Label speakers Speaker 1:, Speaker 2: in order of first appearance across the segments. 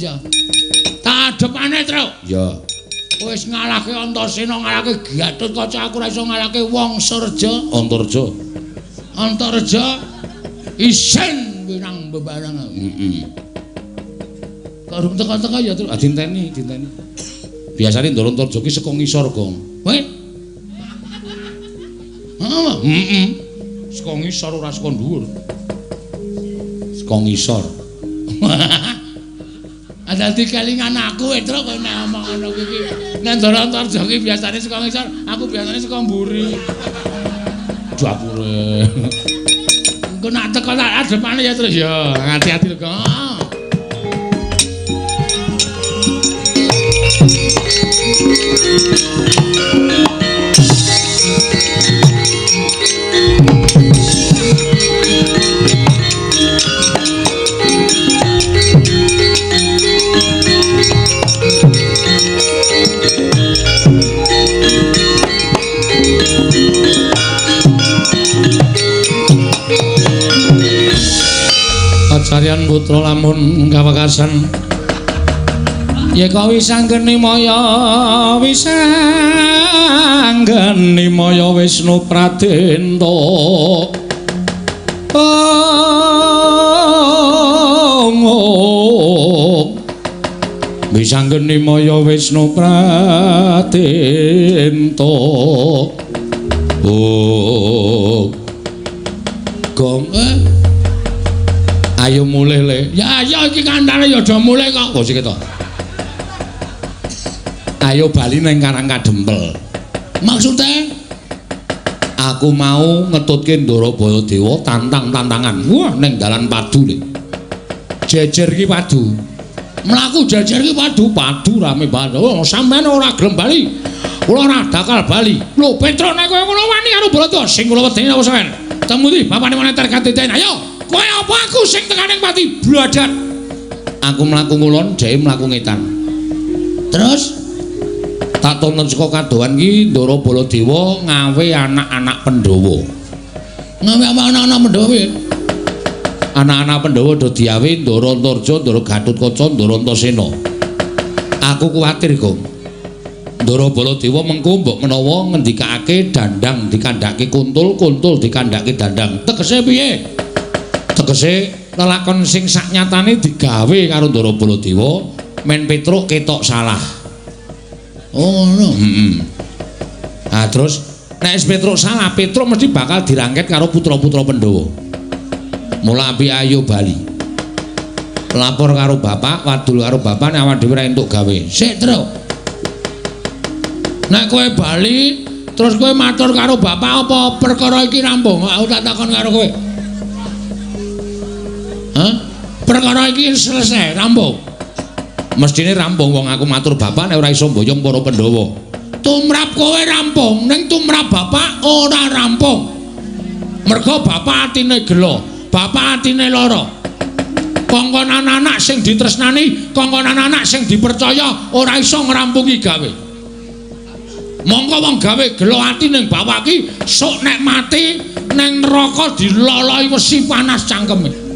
Speaker 1: Ya. Tak adepane, Truk.
Speaker 2: Ya.
Speaker 1: Wis ngalahke Antasena, ngalahke Gatotkaca, aku ora iso ngalahke Wangsareja.
Speaker 2: Antareja.
Speaker 1: Antareja isin winang bebareng.
Speaker 2: Heeh.
Speaker 1: Kok urung teka-teka ya, Truk?
Speaker 2: Ah, dinteni, dinteni. Biasane Ndara Antareja ki saka ngisor, Gong.
Speaker 1: Kowe? Heeh.
Speaker 2: Heeh. Saka ngisor ora saka dhuwur. Saka ngisor.
Speaker 1: Dadi kelingan aku, Truk, kowe nek omong ngono kuwi iki. Nek Ndara Antareja ki biasane saka ngisor, aku biasane saka mburi.
Speaker 2: Dapure.
Speaker 1: Engko nek teko tak adepane ya, Truk.
Speaker 2: Ya, hati-hati lho, Gong.
Speaker 1: Acaryan putra lamun kawekasan yeka wisanggeni maya wisanggeni maya Wisnu Pradenta. Oh, wisanggeni maya Wisnu Pradenta.
Speaker 2: Oh. Gong. Ayo mulih le.
Speaker 1: Ya ayo iki kandhane ya aja mulih kok.
Speaker 2: Kok sik to. Ayo bali ning Karang Kadempel.
Speaker 1: Maksude
Speaker 2: aku mau ngetutke Ndara Baladewa tantang-tantangan. Wah, ning dalan padu le. Jejer ki padu.
Speaker 1: Mlaku jejer ki padu,
Speaker 2: padu rame banget.
Speaker 1: Oh, sampean ora gelem bali. Kula ora bakal bali. Lho, Petruk nek kowe ngono wani karo Baladewa sing kula wedeni apa sampean? Temu ndi bapane moneter katiten. Ayo. Kowe apa aku sing tekaning pati bladat.
Speaker 2: Aku mlaku ngulon, dheke mlaku ngetan.
Speaker 1: Terus
Speaker 2: tak tonton saka kadohan ki Ndara Baladewa ngawe anak-anak Pandhawa.
Speaker 1: Ngawe apa anak-anak Pandhawa piye?
Speaker 2: Anak-anak Pandhawa do diawe Ndara Antarja, Ndara Gatotkaca, Ndara Antasena. Aku kuwatir, Gong. Ndara Baladewa mengko mbok menawa ngendikake dandang dikandhake kuntul, kuntul dikandhake dandang.
Speaker 1: Tegese piye?
Speaker 2: Tegese lelakon sing saknyatane digawe karo Ndara Baladewa men Petruk ketok salah.
Speaker 1: Oh ngono.
Speaker 2: Heeh. Ah terus nek wis Petruk salah, Petruk mesti bakal dirangket karo putra-putra Pandhawa. Mula api ayo bali. Lapor karo bapak, wadul karo bapak nek awak dhewe ora entuk gawe.
Speaker 1: Sik, Truk. Nek kowe bali terus kowe matur karo bapak apa perkara iki rampung? Aku tak takon karo kowe. Hah? Perkara iki selesai, rampung.
Speaker 2: Mestine rampung wong aku matur bapak nek ora iso mboyong para Pandhawa.
Speaker 1: Tumrap kowe rampung, ning tumrap bapak ora rampung. Mergo bapak atine gela, bapak atine lara. Kongkonan anak sing ditresnani, kongkonan anak sing dipercaya ora iso ngrampungi gawe. Mongko wong gawe gela ati ning bapak ki sok nek mati ning neraka diloloi wesi panas cangkeme.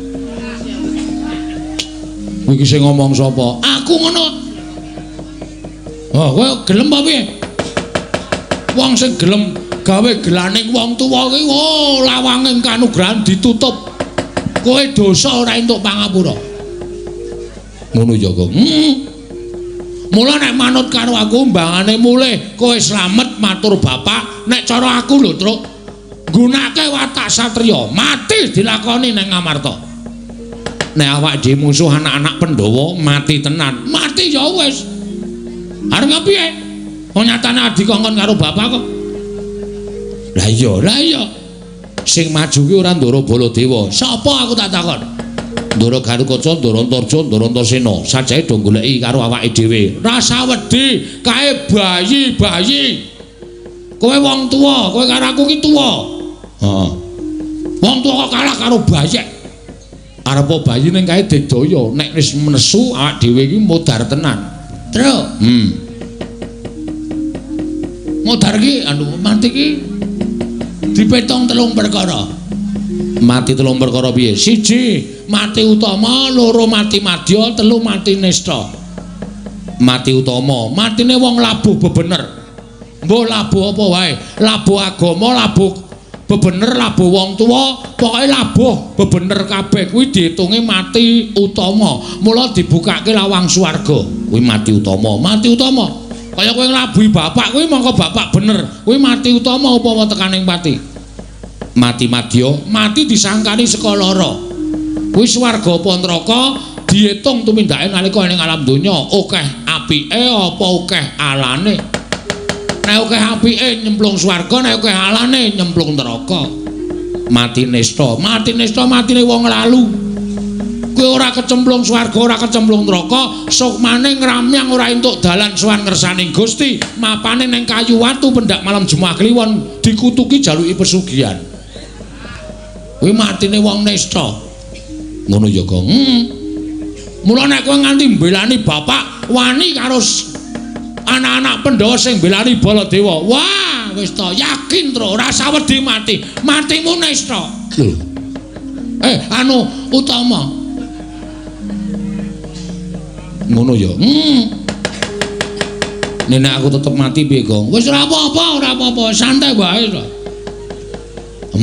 Speaker 2: Iki sing ngomong sapa?
Speaker 1: Aku ngono. Oh, kowe gelem apa piye? Wong sing gelem gawe gelaning wong tuwa ki, oh, lawange kanugrahan ditutup. Kowe dosa ora entuk pangapura.
Speaker 2: Ngono ya, Gong.
Speaker 1: Mula nek manut karo aku mbangane mulih, kowe slamet matur bapak, nek cara aku lho, Truk. Nggunake watak satriya, mati dilakoni ning Ngamarta.
Speaker 2: Nek awak dhewe musuh anak-anak Pandhawa mati tenan.
Speaker 1: Mati ya wis. Arep piye? Wong nyatane adi kongkon karo bapak kok.
Speaker 2: Lah iya,
Speaker 1: lah iya.
Speaker 2: Sing maju ki ora Ndara Baladewa.
Speaker 1: Sapa aku tak takon?
Speaker 2: Ndara Gatotkaca, Ndara Antarja, Ndara Antasena. Sajae do goleki karo awake dhewe.
Speaker 1: Rasa wedi kae bayi-bayi. Kowe wong tuwa, kowe karo aku ki tuwa.
Speaker 2: Heeh.
Speaker 1: Wong tuwa kok kalah karo bayek.
Speaker 2: Arepa bayi ning kae digdaya, nek wis nesu awak dhewe iki modar tenan.
Speaker 1: Truk. Modar ki anu mati ki dipetong telung perkara.
Speaker 2: Mati telung perkara piye?
Speaker 1: Siji, Mati utama, loro mati madya, telu mati nista. Mati utama, matine wong labuh bebener. Mbuh labuh apa wae, labuh agama, labuh bebener, labuh wong tuwa, pokoke labuh bebener kabeh kuwi diitunge mati utama. Mula dibukake lawang swarga. Kuwi mati utama, mati utama. Kaya kowe nglabuhi bapak kuwi mongko bapak bener. Kuwi mati utama upama tekaning pati. Mati madya, mati disangkani saka lara. Kuwi swarga apa neraka diitung tumindake nalika ning alam donya, akeh apike apa akeh alane. Nek akeh apike nyemplung swarga, nek akeh alane nyemplung neraka. Mati nista, mati nista matine wong lalu. Kowe ora kecemplung swarga, ora kecemplung neraka, sukmane ngramyang ora entuk dalan sowan ngersaning Gusti, mapane ning kayu watu pendak malam Jumat Kliwon dikutuki jaluki pesugihan. Kuwi matine wong nista. Ngono ya, Gong. Mula nek kowe nganti mbelani bapak wani karo anak-anak Pandhawa sing mbelani Baladewa. Wah, wis to yakin tro ora usah wedi mati. Matimu nista. Lho. Anu utama. Ngono ya. Nek aku tetep mati piye, Gong? Wis ora apa-apa, ora apa-apa, santai wae to.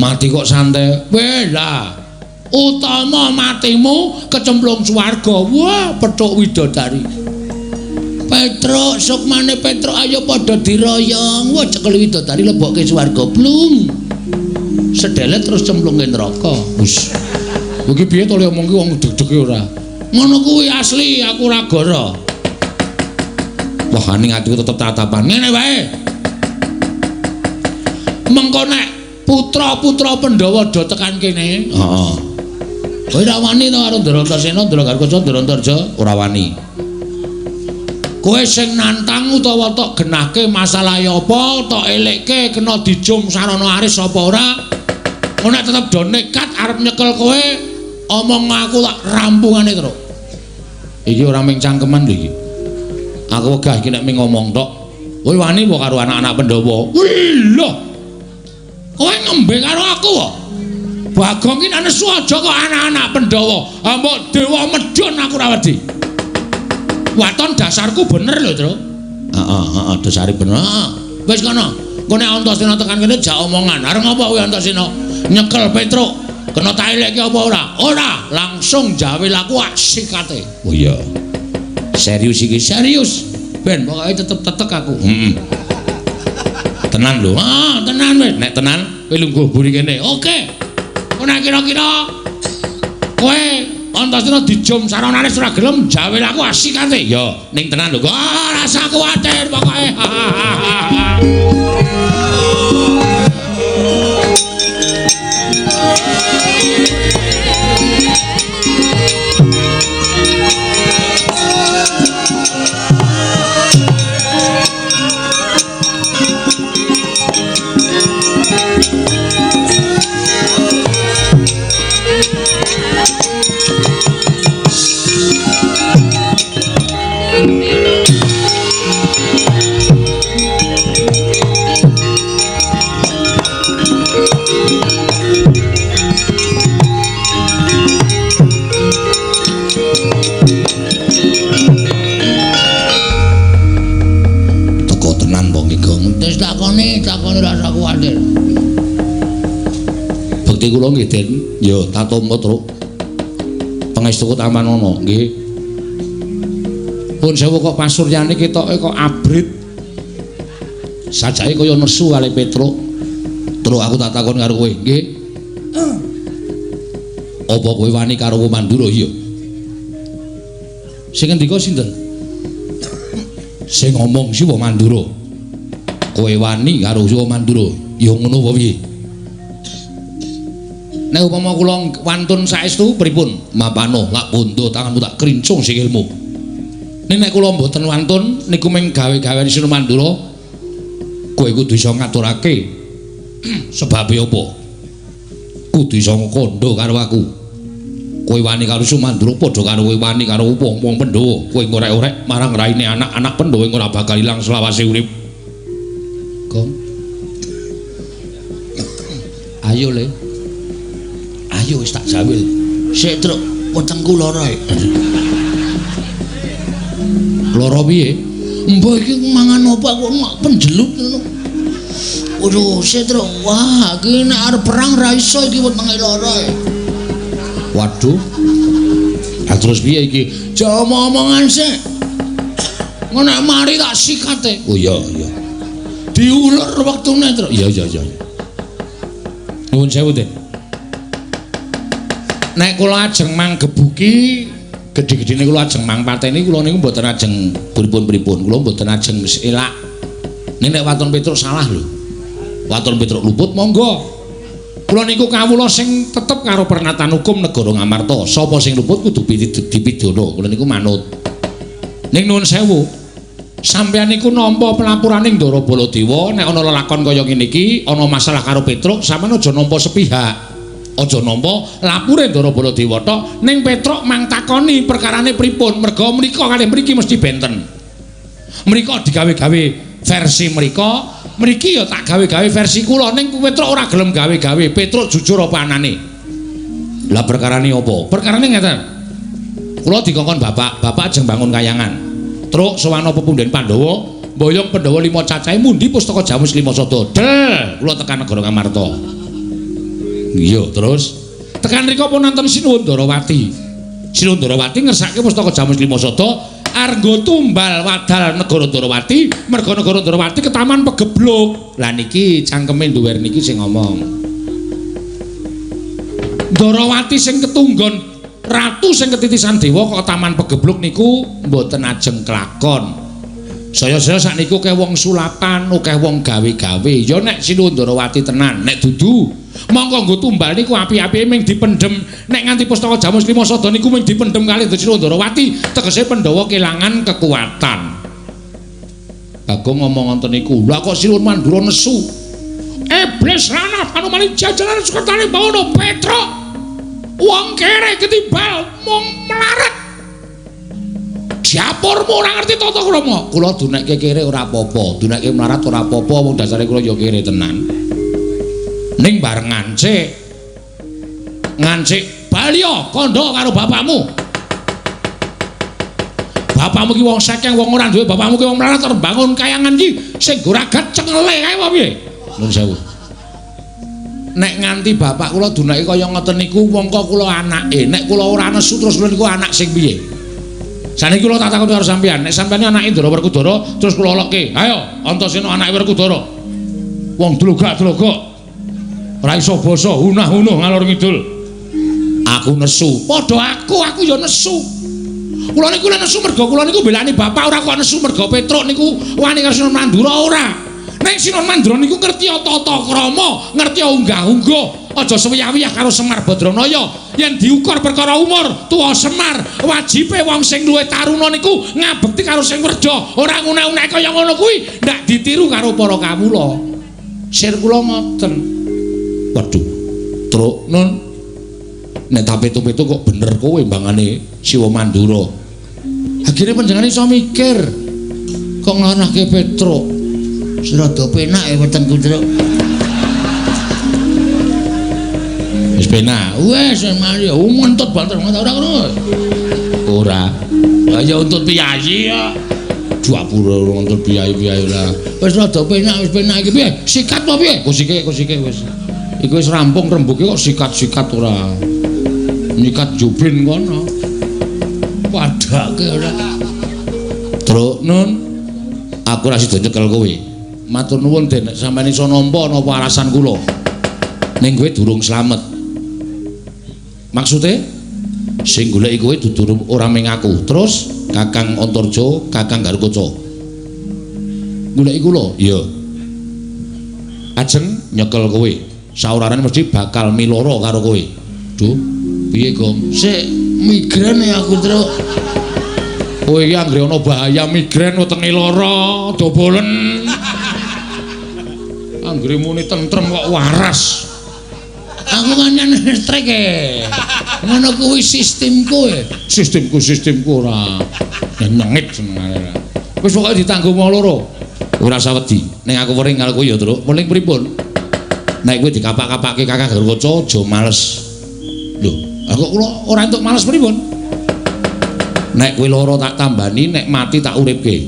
Speaker 1: Mati kok santai. Weh lah. Utama matimu kecemplung swarga. Wah, petuk widodari. Petruk, sukmane Petruk ayo padha diroyong. Wah, cekel widodari lebokke swarga. Blung. Sedelet terus cemplungke neraka. Wis. Iki piye to le omong ki wong deg-dege ora? Ngono kuwi asli aku ora goro. Wah, ning atiku tetep tatapan. Ngene wae. Mengko nek putra-putra Pandhawa do tekan kene. Heeh. Kowe ora wani to karo Ndaratasena, Ndara Garkaca, Ndarantarja? Ora wani. Kowe sing nantang utawa tok genahke masalahe apa, tok elekke kena dijum sarana aris apa ora? Ngono nek tetep do nekat arep nyekel kowe, omong aku tak rampungane terus. Iki ora mung cangkeman lho iki. Aku wegah iki nek mung ngomong tok. Kowe wani apa karo anak-anak Pandhawa? Wih lho. Kowe ngembe karo aku kok. Bagong ki nek nesu aja kok anak-anak Pandhawa. Mbok dewa medhun aku ora wedi. Waton dasarku bener lho, Tru. Heeh, heeh, dasare bener. Heeh. Wis kono. Engko nek Antasena tekan kene jak omongan. Arep ngopo kuwi Antasena? Nyekel Petruk. Kena tak elekke apa ora? Ora, langsung jawil aku asikate. Oh iya. Serius iki, serius. Ben pokoke tetep tetek aku. Heeh. Tenan lho. Ah, tenan wis. Nek tenan kowe lungguh buri kene. Oke. Kok nek kira-kira kowe Antasena dijum saranane ora gelem jawil aku asikate. Ya, ning tenan lho. Ah, rasa kuwatir pokoke. Bekti kula nggih, Den. Ya, tatompa, Truk. Pangestuku tampanana, nggih. Pun sewu kok pasuryane ketoke kok abrit. Sajake kaya nesu kali Petruk. Truk aku tak takon karo kowe, nggih. Apa kowe wani karo Mandura? Iya. Sing ngendika sinten? Sing ngomong Siwa Mandura. Kowe wani karo Siwa Mandura? Ya ngono apa piye? Nek upama kula wantun saestu pripun? Mapano lak bondo tanganmu tak krincung sikilmu. Ning nek kula mboten wantun niku mung gawe-gawean Siwa Mandura, kowe kudu iso ngaturake sebabe apa? Kudu iso kandha karo aku. Kowe wani karo Siwa Mandura padha karo kowe wani karo wong-wong Pandhawa. Kowe ngorek-orek marang raine anak-anak Pandhawa ora bakal ilang selawase urip. Gong. Ayo le. Ayo wis tak jawil. Sik, Truk. Wetengku lara. Lara piye? Mbah iki mangan apa aku penjelut ngono. Waduh, Setro. Wah, iki nek arep perang ra iso iki wetenge lara. Waduh. Lah terus piye iki? Aja omong-omongan sik. Ngono nek mari tak sikate. Oh iya, iya. Diulur wektune, Tru. Iya, iya, iya. Nuwun sewu, Den. Nek kula ajeng manggebuki gedhe-gedhene kula ajeng mangpateni kula niku mboten ajeng pripun-pripun. Kula mboten ajeng elak. Ning nek waton Petruk salah lho. Waton Petruk luput monggo. Kula niku kawula sing tetep karo pernatan hukum negara Ngamarta. Sapa sing luput kudu dipidana. Kula niku manut. Ning nuwun sewu. Sampeyan niku nampa pelapurane Ndara Baladewa nek ana lelakon kaya ngene iki, ana masalah karo Petruk, sampeyan aja nampa sepihak. Aja nampa lapure Ndara Baladewa tok, ning Petruk mang takoni perkarane pripun, merga mrika kalih mriki mesti benten. Mrika digawe-gawe versi mrika, mriki ya tak gawe-gawe versi kula, ning Petruk ora gelem gawe-gawe. Petruk jujur apa anane? Lah perkarane apa? Perkarane ngeten. Kula dikongkon bapak, bapak ajeng bangun kayangan. Truk sowana pepunden Pandhawa, mboyong Pandhawa 5 cacahe mundi pustaka Jamus 5 sada. Del, kula tekan negara Ngamarta. Iya, terus tekan rika pun nonton Sinuwun Darawati. Sinuwun Darawati ngersake pustaka Jamus 5 sada arenggo tumbal wadal negara Darawati, merga negara Darawati ketaman pegebluk. Lah niki cangkeme nduwer niki sing ngomong. Darawati sing ketunggon ratu sing ketitisan dewa kok taman pegebluk niku mboten ajeng kelakon. Saya-saya sakniku akeh wong sulapan, akeh wong gawe-gawe. Ya nek Sinuwun Darawati tenan, nek dudu mongko nggo tumbal niku api-apike ming dipendhem. Nek nganti pustaka Jamus 5 sada niku ming dipendhem kalih Sinuwun Darawati, tegese Pandhawa kelangan kekuatan. Bagong ngomong ngoten niku. Lah kok Sinuwun Mandura nesu? Iblis lanah panumali jajaran sukertane bawono Petruk. Wong kere ketibal mung melarat. Dapurmu ora ngerti tata krama. Kula dunekke kere ora apa-apa, dunekke melarat ora apa-apa, wong dasare kula ya kere tenan. Ning bareng ngancik. Ngancik baliya kandha karo bapakmu. Bapakmu ki wong sekeng, wong ora duwe, bapakmu ki wong melarat arep bangun kayangan iki sing goragat cengele kae apa piye? Nuwun sewu. Nek nganti bapak kula dunake kaya ngoten niku mongko kula anake, nek kula ora nesu terus kula niku anak sing piye? Saniki kula tak takon karo sampeyan, nek sampeyan anake Ndara Werkudara terus kula lokke, ayo Antasena anake Werkudara. Wong dlogak-dlogok. Ora iso basa, hunah-hunuh ngalor ngidul. Aku nesu. Padha aku ya nesu. Kula niku nesu merga kula niku mbelani bapak, ora kok nesu merga Petruk niku wani karo Sinuwun Mandura ora. Ning Sinuwun Mandura niku ngerti tata krama, ngerti unggah-ungguh, aja sewiyah-wiyah karo Semar Badranaya. Yen diukur perkara umur, tuwa Semar, wajibe wong sing luwih taruna niku ngabekti karo sing werja, ora nguna-unake kaya ngono kuwi, ndak ditiru karo para kawula. Sir kula ngoten. Waduh, Truk nun. Nek tak pitu-pitu kok bener kowe mbangane Siwa Mandura. Akhire panjenengane iso mikir kok nglanahke Petruk.
Speaker 3: Rada penak ya wetengku, Truk.
Speaker 1: Wis penak. Wis mari ngentut banter ora ngono. Ora. Lah ya untut piyayi ya. Dapure ora ngentut piyayi-piyayi ora. Wis rada penak, wis penak iki piye? Sikat apa piye? Kusike, kusike wis. Iku wis rampung rembuke kok sikat-sikat ora. Nyikat jubin kono. Padake ora. Truk nun. Aku ora sida nyekel kowe. Matur nuwun Den, nek sampeyan iso nampa napa alasan kula. Ning kowe durung slamet. Maksude sing goleki kowe dudu ora ming aku. Terus Kakang Antarja, Kakang Garukaca. Goleki kula? Iya. Ajeng nyekel kowe. Saurarane mesti bakal miloro karo kowe. Duh, piye, Gong?
Speaker 3: Sik migren ya aku, Truk.
Speaker 1: Kowe iki anggere ana bahaya migren wetenge lara, dobolen. Anggere muni tentrem kok waras.
Speaker 3: Aku kan listrik e. Ngono kuwi sistemku e.
Speaker 1: Sistemku ora nyengit senengane. Wis pokoke ditanggung wong loro. Ora usah wedi. Ning aku wering karo kowe ya, Truk. Weling pripun? Nek kowe dikapak-kapake Kakang Garukaca aja males. Lho,
Speaker 2: Kok kula ora entuk males pripun? Nek kowe lara tak tambani, nek mati tak uripke.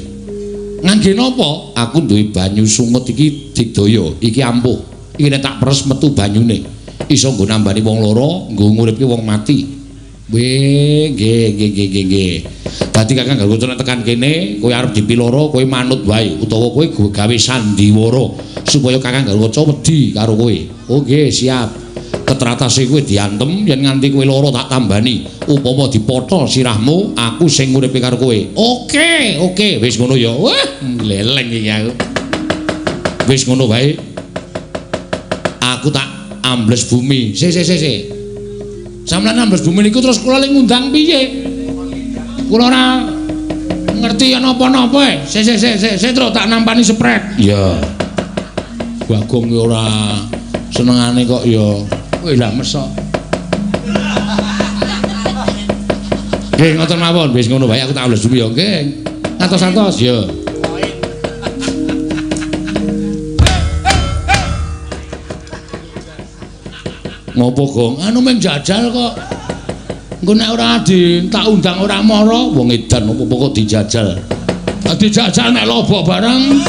Speaker 2: Ngangge napa? Aku duwe banyu sungut iki digdaya, iki ampuh. Iki nek tak peres metu banyune. Iso nggo nambani wong lara, nggo nguripke wong mati. Weh, nggih nggih nggih nggih. Dadi Kakang Garuda nek tekan kene, kowe arep dipiloro, kowe manut wae utawa kowe gawe sandiwara supaya Kakang Garuda wedi karo kowe. Oh nggih, siap. Ketratase kowe diantem yen nganti kowe lara tak tambani. Upama dipotol sirahmu, aku sing nguripi karo kowe. Oke, oke, wis ngono ya. Wah, gleleng iki aku. Wis ngono wae. Aku tak ambles bumi. Si si si si. Sampeyan ambles bumi niku terus kula le ngundang piye? Kula ora ngerti napa-napa e. Si si si si, si terus tak nampani sprek. Iya. Bagong ki ora senengane kok ya. Kowe lah mesok. Nggih ngoten mawon, wis ngono wae aku tak ambles bumi ya nggih. Ngatos-atos ya. Ngopo, Gong? Anu men jajal kok. Engko nek ora di tak undang ora mara, wong edan opo-opo kok dijajal. Dijajal nek lobok bareng.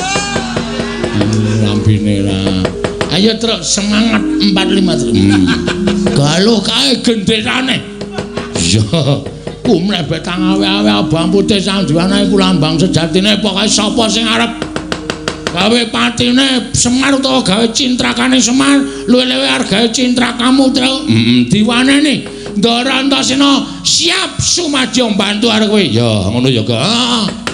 Speaker 2: Lambene ra. Ayo truk semangat 45 truk. Galuh kae genderane. Iya. Kumlebet tangawe-awe abang putih sang diwana iku lambang sejatine pokoke sapa sing arep gawe patine Semar utawa gawe cintrakane Semar luwih-luwih arep gawe cintrakamu truk. Diwaneni Ndara Antasena siap sumadya mbantu arep kowe. Ya ngono ya, Kak.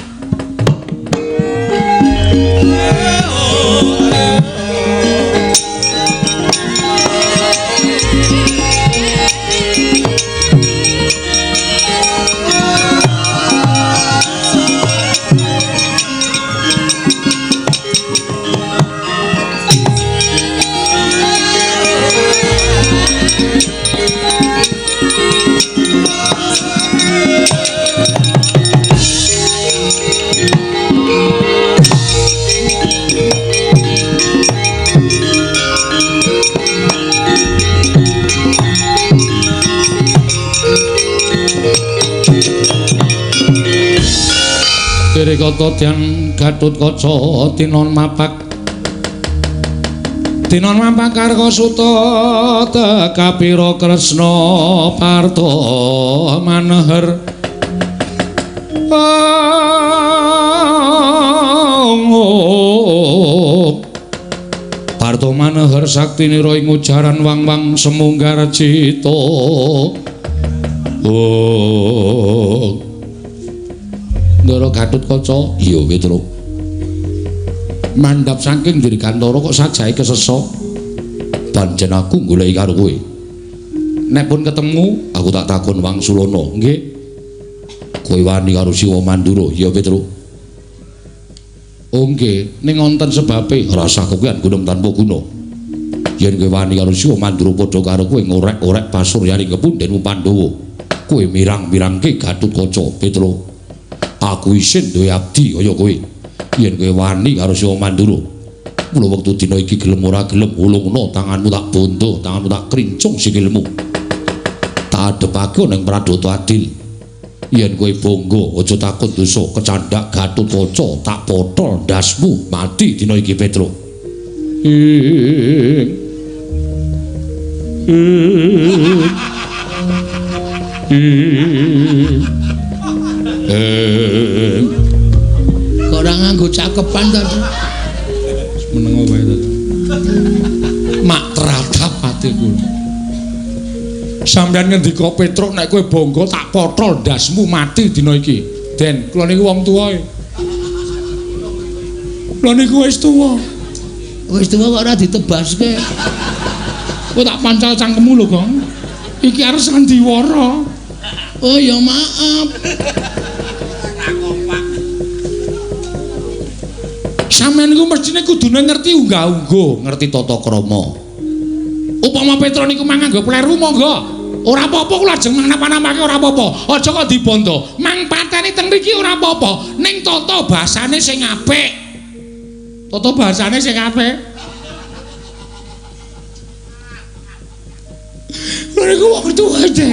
Speaker 2: Kata Dyang Gatotkaca tinon mapak tinon mapak Karkasuta tekapira Kresna Parta Maneher. Parta Maneher saktinira ing ujaran wang-wang semunggar cita. Oh Ndara Gatotkaca, iya Petruk. Mandhap saking Dirgantara kok sajahe kesesa. Pancen aku goleki karo kowe. Nek pun ketemu, aku tak takon wangsulana. Nggih. Kowe wani karo Siwa Mandura, iya Petruk. Oh nggih, ning wonten sebabe rasah kowean gunung tanpa guna. Yen kowe wani karo Siwa Mandura padha karo kowe ngorek-orek pasuryaning kepundhenmu Pandhawa. Kowe mirang-mirangke Gatotkaca, Petruk. Aku isin duwe abdi kaya kowe. Yen kowe wani karo Siwa Mandura, mula wektu dina iki gelem ora gelem ulungna tanganmu tak bondo, tanganmu tak krincung sikilmu. Tak adepake ning Pradata Adil. Yen kowe bangga aja takut dosa kecandhak Gatotkaca tak potol ndasmu mati dina iki Petruk. Ing ing ing
Speaker 3: Kok ora nganggo cakepan to?
Speaker 2: Meneng wae to. Mak teratap atiku. Sampeyan ngendika Petruk nek kowe bangga tak potol ndasmu mati dina iki. Den, kula niku wong tuwa e. Kula niku wis tuwa.
Speaker 3: Wis tuwa kok ora ditebaske.
Speaker 1: Kowe tak pancal cangkemmu lho, Gong. Iki arep sandiwara.
Speaker 3: Oh ya maaf.
Speaker 1: Sampeyan niku mestine kudune ngerti unggah-ungguh, ngerti tata krama. Upama Petruk niku mang nganggo pleru monggo. Ora apa-apa kula ajeng napa-napake ora apa-apa. Aja kok dibondo. Mang pateni teng mriki ora apa-apa. Ning tata basane sing apik. Tata basane sing apik. Lha niku wong tuwa te.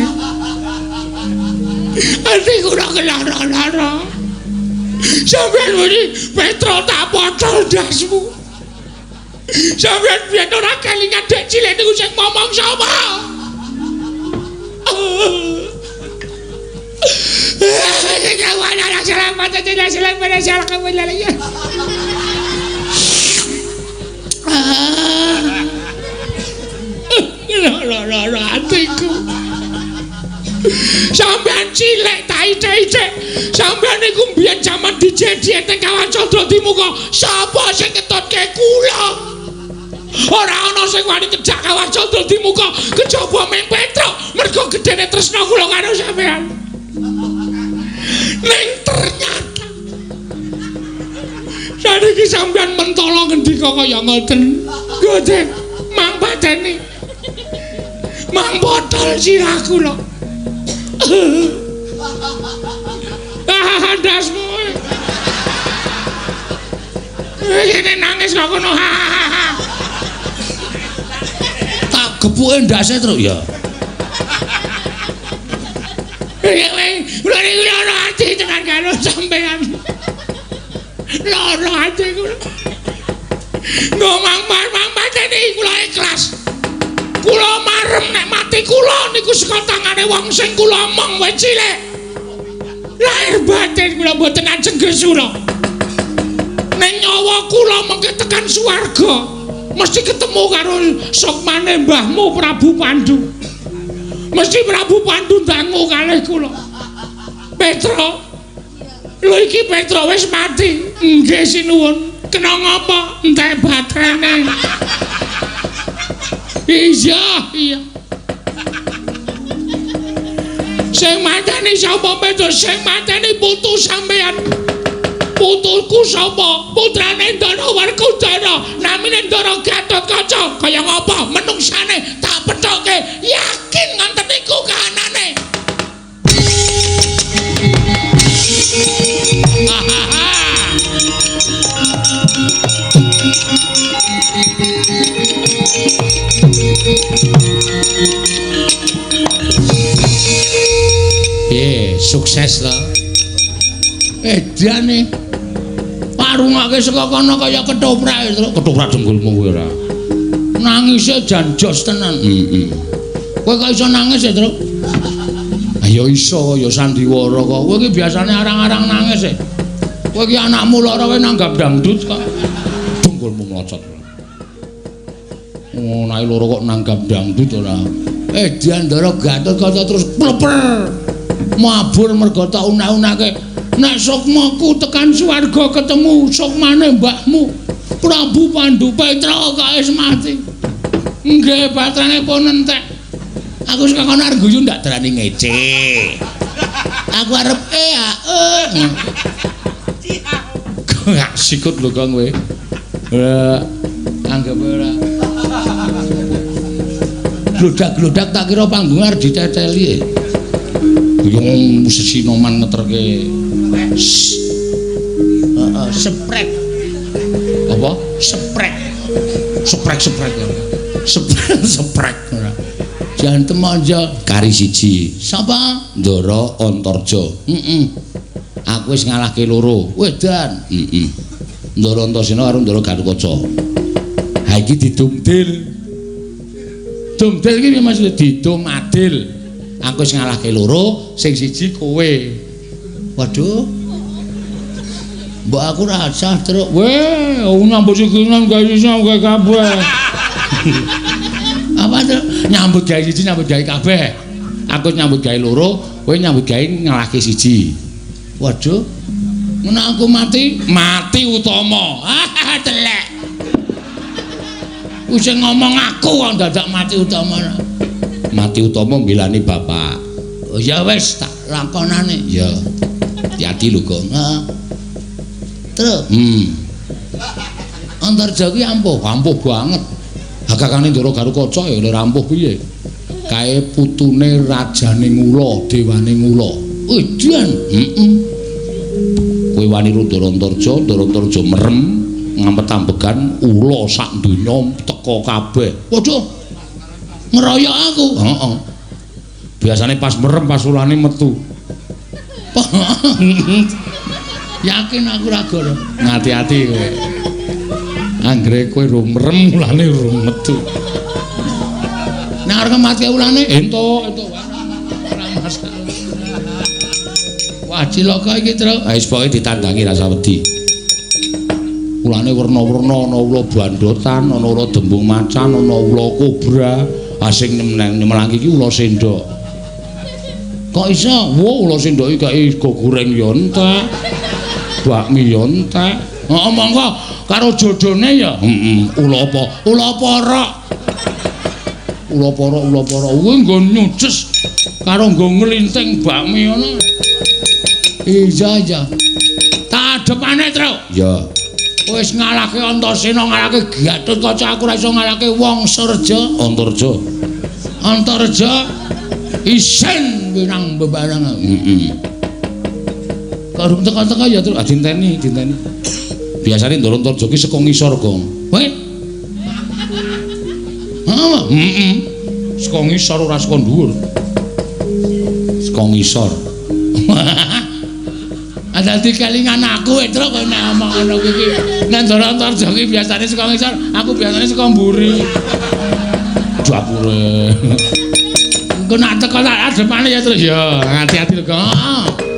Speaker 1: Ati kula kelara-lara. Sampeyan muni Petro tak potol ndasmu. Sampeyan biyen ora kelingan dek cilik niku sing momong sapa? Lara atiku. Sampeyan cilik ta ithik-ithik. Sampeyan niku mbiyen jaman dijedihe teng Kawah Candradimuka, sapa sing ngetutke kula? Ora ana sing wani ngejak Kawah Candradimuka kejaba ming Petruk, mergo gedene tresna kula karo sampeyan. Ning ternyata saniki sampeyan mentolo ngendika kaya ngoten. Ngoten, mang pateni. Mang botol sirah kula. Ah, ndasmu. Ini nangis kok kono.
Speaker 2: Tak gepuke ndase, Truk ya.
Speaker 1: Kula niku lara ati tenan karo sampean. Lara ati kula. Ngomong mang pateni kula ikhlas. Kula marem nek mati kula niku saka tangane wong sing kula omong wis cilik. Lahir batin kula mboten ajeng gresula. Ning nyawa kula mengke tekan swarga mesti ketemu karo sukmane mbahmu Prabu Pandu. Mesti Prabu Pandu ndangu kalih kula. Petro. Lho iki Petro wis mati. Nggih sinuwun. Kena ngapa? Entek baterene. Iya, iya. Sing mateni sapa Petro? Sing mateni putu sampean. Putuku sapa? Putrane Ndara Werkudara, namine Ndara Gatotkaca. Kaya ngapa menungsane tak pethoke? Yakin ngonten niku kahanane.
Speaker 2: Piye, sukses to?
Speaker 1: Edane. Parungake saka kono kaya ketoprak, Truk.
Speaker 2: Ketoprak dengkulmu kuwi ora.
Speaker 1: Nangise jan jos tenan.
Speaker 2: Heeh.
Speaker 1: Kowe kok iso nangis ya, Truk?
Speaker 2: Ya iso, ya sandiwara kok.
Speaker 1: Kowe iki biasane arang-arang nangis e. Kowe iki anakmu lara wae nanggap dangdut kok.
Speaker 2: Dengkulmu mlocot. Oh, nae loro kok nanggap dangdut ora.
Speaker 1: Edan Ndara Gatotkaca terus pleper. Mabur mergo tak unak-unake. Nek sukmaku tekan swarga ketemu sukmane mbahmu Prabu Pandu Petra kok wis mati. Nggih, batrane pun entek. Aku saka kono arep guyu ndak darani ngece. Aku arep
Speaker 2: Kok sikut lho Kang kowe. Ora anggap ora.
Speaker 1: Glodak-glodak tak kira panggung arep diteteli.
Speaker 2: Yung musisi noman ngeterke.
Speaker 1: Heeh, sprek.
Speaker 2: Apa?
Speaker 1: Sprek.
Speaker 2: Sprek-sprek. Sprek sprek ora.
Speaker 1: Jantem aja
Speaker 2: kari siji.
Speaker 1: Sapa?
Speaker 2: Ndara Antarja.
Speaker 1: Heeh.
Speaker 2: Aku wis ngalahke loro.
Speaker 1: Wedan.
Speaker 2: Heeh. Ndara Antasena karo Ndara Gatotkaca. Ha iki didumdil. Dumdil iki piye maksudnya? Didum adil. Aku wis ngalahke loro, sing siji kowe.
Speaker 1: Waduh. Mbok aku ora sah, Truk.
Speaker 2: Weh, nyambut sikinan gawe siji gawe kabeh.
Speaker 1: Apa, Truk?
Speaker 2: Nyambut gawe siji nyambut gawe kabeh. Aku nyambut gawe loro, kowe nyambut gawe ngalahke siji.
Speaker 1: Waduh. Ngono aku mati,
Speaker 2: mati utama.
Speaker 1: Ah, telek. Wis ngomong aku kok dadak mati utama.
Speaker 2: Mati utama mbelani bapak.
Speaker 1: Oh ya wis tak lakonane.
Speaker 2: Ya. Hati-hati lho, Gong.
Speaker 1: Heeh. Truk. Antarja kuwi ampuh,
Speaker 2: ampuh banget. Hakakane Ndara Gatotkaca ya ora ampuh piye. Kae putune rajane Ngula, dewane Ngula.
Speaker 1: Edan.
Speaker 2: Heeh. Kowe wani ro Ndara Antarja, Ndara Antarja merem ngampet-ambegan ula sak donya teka kabeh.
Speaker 1: Waduh. Ngeroyok aku.
Speaker 2: Heeh. Biasane pas merem pas ulane metu.
Speaker 3: Yakin aku ora goro.
Speaker 2: Ngati-ati kowe. Anggere kowe rung merem ulane rung metu.
Speaker 3: Nek arep mati ulane
Speaker 2: entuk entuk ora masalah.
Speaker 3: Wah, cilaka iki, Truk.
Speaker 2: Ha wis pokoke ditandangi rasa wedi. Ulane werna-werna, ana ula bandotan, ana ula dembung macan, ana ula kobra. Ha sing nyemelang iki ula sendok. Kok iso? Wah, ula sendok iki kae sego goreng ya entek. Bakmi ya entek.
Speaker 3: Heeh, monggo karo jodone ya.
Speaker 2: Heeh, ula apa?
Speaker 3: Ula porok.
Speaker 2: Ula porok, ula porok. Kuwi nggo nyuces karo nggo nglinting bakmi ngono.
Speaker 3: Iya, iya. Tak adepane, Truk.
Speaker 2: Iya.
Speaker 3: Wis ngalahke Antasena, ngalahke Gatotkaca, aku ora iso ngalahke Wong Surja.
Speaker 2: Antarja.
Speaker 3: Antarja isin winang bebareng.
Speaker 2: Heeh. Kok rung teka-teka ya, Truk. Ah dinteni, dinteni. Biasane Ndara Antarja ki saka ngisor, Gong.
Speaker 3: Kowe? Heeh.
Speaker 2: Heeh. Saka ngisor ora saka dhuwur. Saka ngisor.
Speaker 3: Dadi kelingan aku, Truk, kowe nek omong ngono kuwi iki. Nek Ndara Antarja ki biasane saka ngisor, aku biasane saka mburi.
Speaker 2: Dapure.
Speaker 3: Engko nek teko tak adepane ya, Truk.
Speaker 2: Ya, hati-hati lho, Gong.
Speaker 3: Heeh.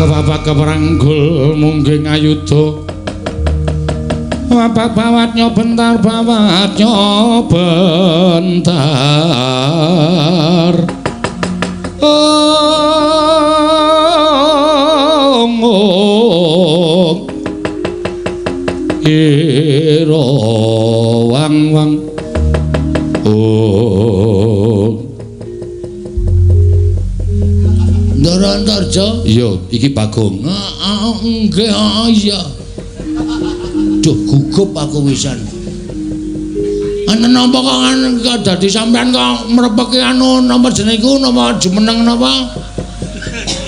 Speaker 2: Kepapak keperanggul mungging ayuda. Wapak bawat nyobentar bawat nyobentar. Ong ong ira wang wang ong.
Speaker 3: Ndara Antarja?
Speaker 2: Iya, iki Bagong.
Speaker 3: Heeh, nggih, heeh, iya. Duh, gugup aku wisan. Ana napa kok dadi sampean kok mrepeki anu napa jenenge iku napa jumeneng napa?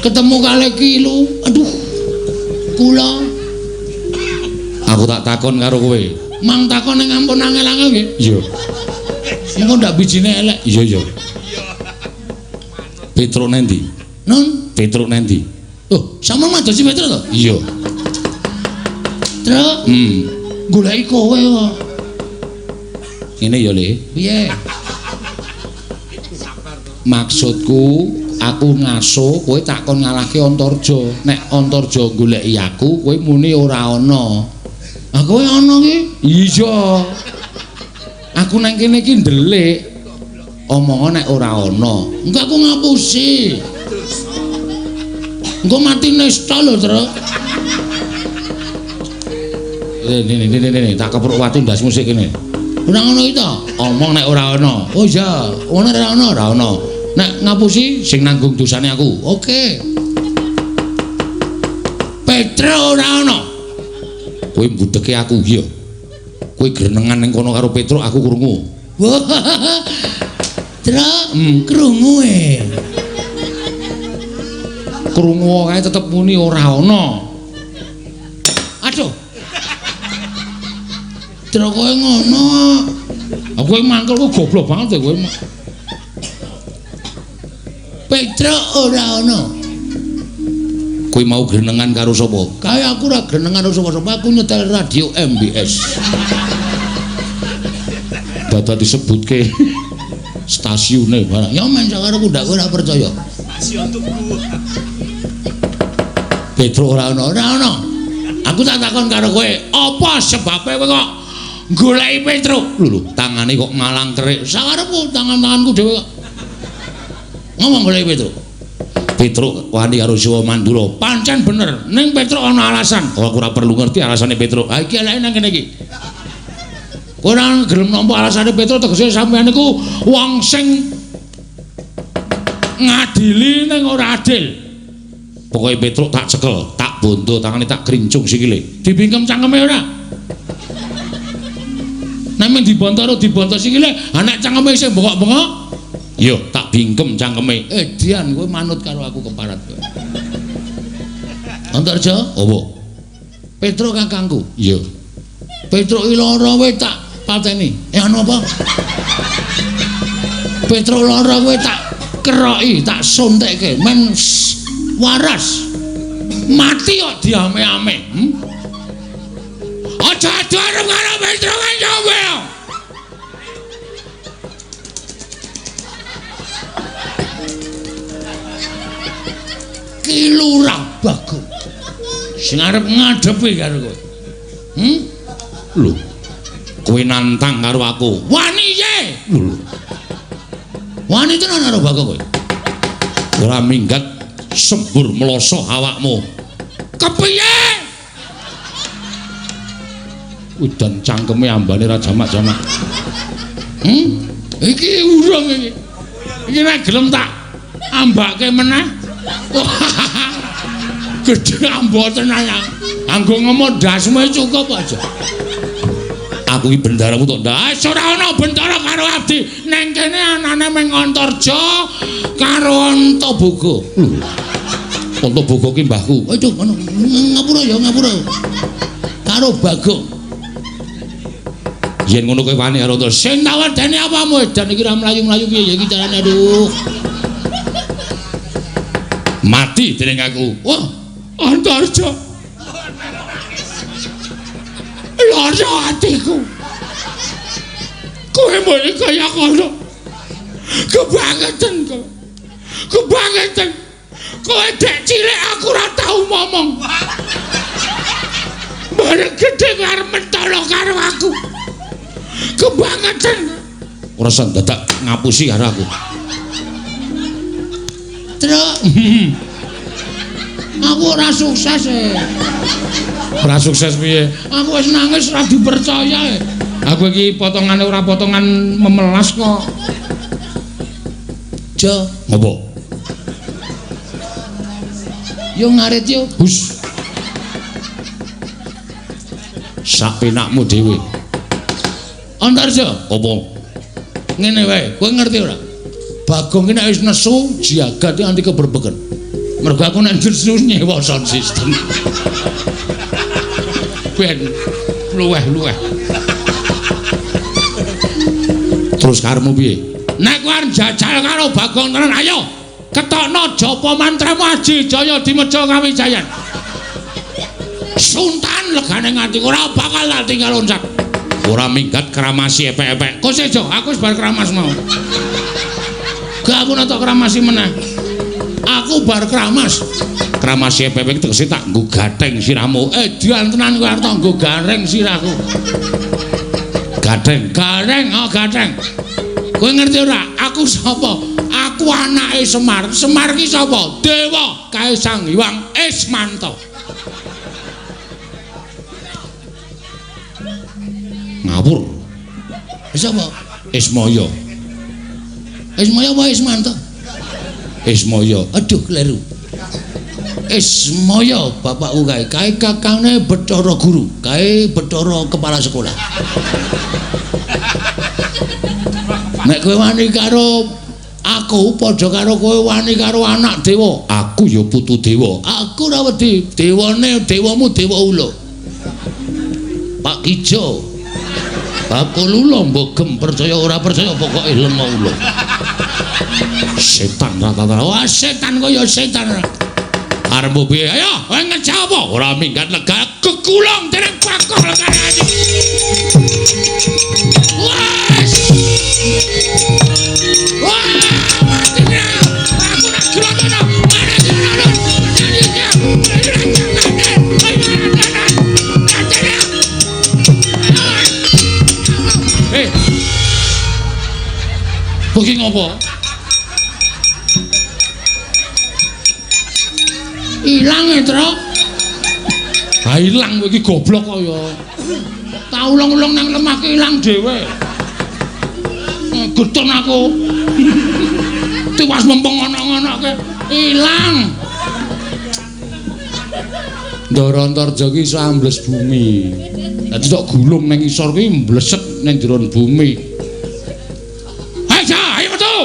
Speaker 3: Ketemu kalih Kilu. Aduh. Kula.
Speaker 2: Aku tak takon karo kowe.
Speaker 3: Mang takon ning ampun angel-angel nggih.
Speaker 2: Iya.
Speaker 3: Engko ndak bijine elek.
Speaker 2: Iya, iya. Petruk nendi?
Speaker 3: Nun,
Speaker 2: Petruk nendi?
Speaker 3: Oh, sampeyan madosi Petruk to?
Speaker 2: Iya.
Speaker 3: Truk. Goleki kowe kok.
Speaker 2: Ngene ya, Le.
Speaker 3: Piye?
Speaker 2: Maksudku, aku ngaso kowe tak kon ngalahke Antarja. Nek Antarja goleki aku, kowe muni ora ana.
Speaker 3: Ah, kowe ana ki?
Speaker 2: Iya. Aku nang kene iki ndelik. Omong nek ora ana.
Speaker 3: Engko aku ngapusi. Engko mati nesta lho, Truk.
Speaker 2: Ini, tak kepruk watu ndasmu sik kene.
Speaker 3: Ora ngono iki to?
Speaker 2: Omong nek ora ana.
Speaker 3: Oh iya, ngono ora ana,
Speaker 2: ora ana. Nek ngapusi sing nanggung dosane aku.
Speaker 3: Oke. Petruk ora ana.
Speaker 2: Kowe mbudeke aku, iya. Kowe grenengan ning kono karo Petruk, aku krungu.
Speaker 3: Truk, krungu e.
Speaker 2: Krungu kae tetep muni ora ana.
Speaker 3: Aduh. Truk kowe ngono.
Speaker 2: Aku mangkel kok goblok banget kowe.
Speaker 3: Petruk ora ana.
Speaker 2: Kowe mau grenengan karo sapa?
Speaker 3: Kae aku ora grenengan karo sapa-sapa, aku nyetel radio MBS.
Speaker 2: Dadak disebutke stasiune barang.
Speaker 3: Ya men sakarepku ndak ora percaya.
Speaker 4: Stasiun Tugu.
Speaker 2: Petruk ora ana,
Speaker 3: ora ana. Aku tak takon karo kowe, apa sebabe kowe kok goleki Petruk?
Speaker 2: Lho lho, tangane kok ngalang kerik.
Speaker 3: Sakarepku tangan-tanganku dhewe kok. Ngomong goleki Petruk.
Speaker 2: Petruk wani karo Siwa Mandura.
Speaker 3: Pancen bener, ning Petruk ana alasan.
Speaker 2: Oh, aku ora perlu ngerti alasane Petruk.
Speaker 3: Ha iki eleke nang kene iki. Kowe ora gelem nampa alasane Petruk tegese sampeyan niku wong sing ngadili ning ora adil.
Speaker 2: Pokoke Petruk tak cekel, tak bondo tangane tak krincung sikile.
Speaker 1: Dibingkem cangkeme ora? Nek mung dibonto ora dibonto sikile, ha nek cangkeme isih bengok-bengok,
Speaker 2: yo tak bingkem cangkeme.
Speaker 1: Dian kowe manut karo aku keparat kowe. Antarja,
Speaker 2: apa?
Speaker 1: Petruk kakangku.
Speaker 2: Iya.
Speaker 1: Petruk iki lara kowe tak pateni. Anu apa? Petruk lara kowe tak keroki, tak suntikke men waras. Mati kok diame-ame. Aja adu arep karo Petruk kowe. Ki Lurah Bagong sing arep ngadepi karo kowe.
Speaker 2: Lho. Kowe nantang karo aku.
Speaker 1: Wani ye.
Speaker 2: Lho.
Speaker 1: Wani tenan karo Bagong kowe.
Speaker 2: Ora minggat sembur mloso awakmu.
Speaker 1: Kepiye?
Speaker 2: Udan cangkeme ambane ra jamak-jamak.
Speaker 1: Iki urung iki. Iki nek gelem tak ambake meneh. Gedhe ambo tenan. Anggo ngomong ndasmu cukup aja.
Speaker 2: Aku iki bendaramu tok
Speaker 1: ndas. Ora ana bendara karo abdi. Neng kene anane mung Antarja karo Antaboga.
Speaker 2: Lho. Antaboga ki mbahku.
Speaker 1: Aduh ngono. Ngapura ya ngapura. Karo Bagong.
Speaker 2: Yen ngono kowe wani karo Antarja.
Speaker 1: Sing tak wedeni apamu edan iki ora mlayu-mlayu piye ya iki carane aduh.
Speaker 2: Mati dening aku.
Speaker 1: Wah, Antarja. Lara atiku. Kowe muni kaya ngono. Kebangetan kowe. Kebangetan. Kowe dek cilik aku ora tau ngomong. Bareng gedhe kowe arep mentolo karo aku. Kebangetan.
Speaker 2: Ora usah dadak ngapusi karo aku.
Speaker 1: Truk. Aku ora sukses e.
Speaker 2: Ora sukses piye?
Speaker 1: Aku wis nangis ora dipercaya e.
Speaker 2: Aku iki potongane ora potongan memelas kok.
Speaker 1: Jo,
Speaker 2: ngopo?
Speaker 1: Yo ngarit yo.
Speaker 2: Hus. Sak penakmu dhewe.
Speaker 1: Antarja,
Speaker 2: apa?
Speaker 1: Ngene wae, kowe ngerti ora? Bagong ki nek wis nesu jagat nganti keberbeken. Mergo aku nek nesu nyewa sound system. Ben luweh-luweh.
Speaker 2: Terus karepmu piye?
Speaker 1: Nek kowe arep jajal karo Bagong tenan, ayo ketokno japa mantramu Aji Jaya Dimeja Kawijayan. Suntan legane nganti ora bakal tak tinggal loncat.
Speaker 2: Ora minggat kramasi epek-epek.
Speaker 1: Kok sejo, aku wis bar kramas mau. Gak aku nek tak kramasi meneh. Aku bar kramas.
Speaker 2: Kramasi epek-epek tegese tak nggo gatheng sirahmu.
Speaker 1: Dian tenan kowe arep tak nggo gareng sirahku.
Speaker 2: Gatheng,
Speaker 1: gareng, oh gatheng. Kowe ngerti ora? Aku sapa? Aku anake Semar. Semar ki sapa? Dewa kae Sang Hyang Ismanto.
Speaker 2: Ngawur.
Speaker 1: Sapa?
Speaker 2: Ismaya.
Speaker 1: Ismaya apa Ismanto?
Speaker 2: Ismaya.
Speaker 1: Aduh kleru. Ismaya bapakku kae, kae kakangne Bathara Guru, kae Bathara kepala sekolah. Nek kowe wani karo aku padha karo kowe wani karo anak dewa.
Speaker 2: Aku ya putu dewa.
Speaker 1: Aku ora wedi. Dewane dewamu dewa ula. Pak Kijo. Bakul ula mbok gem percaya ora percaya pokoke lenga ula.
Speaker 2: Setan rata-rata.
Speaker 1: Wah setan kaya setan.
Speaker 2: Arep piye?
Speaker 1: Ayo, kowe ngejak apa?
Speaker 2: Ora minggat lega
Speaker 1: kekulung dening Bagong legane ati. Wes. Wah, mati aku ora gelem. Eh. Kowe ngopo? Ilang e, Truk.
Speaker 2: Ha ilang kowe iki goblok kok ya.
Speaker 1: Tak ulung-ulung nang lemah ki ilang dhewe. Getun aku. Tiwas mempeng ngono-ngonoke ilang.
Speaker 2: Ndara Antarja ki iso ambles bumi. Dadi tok gulung ning isor kuwi mbleset ning jero bumi.
Speaker 1: Ayo, ayo metu.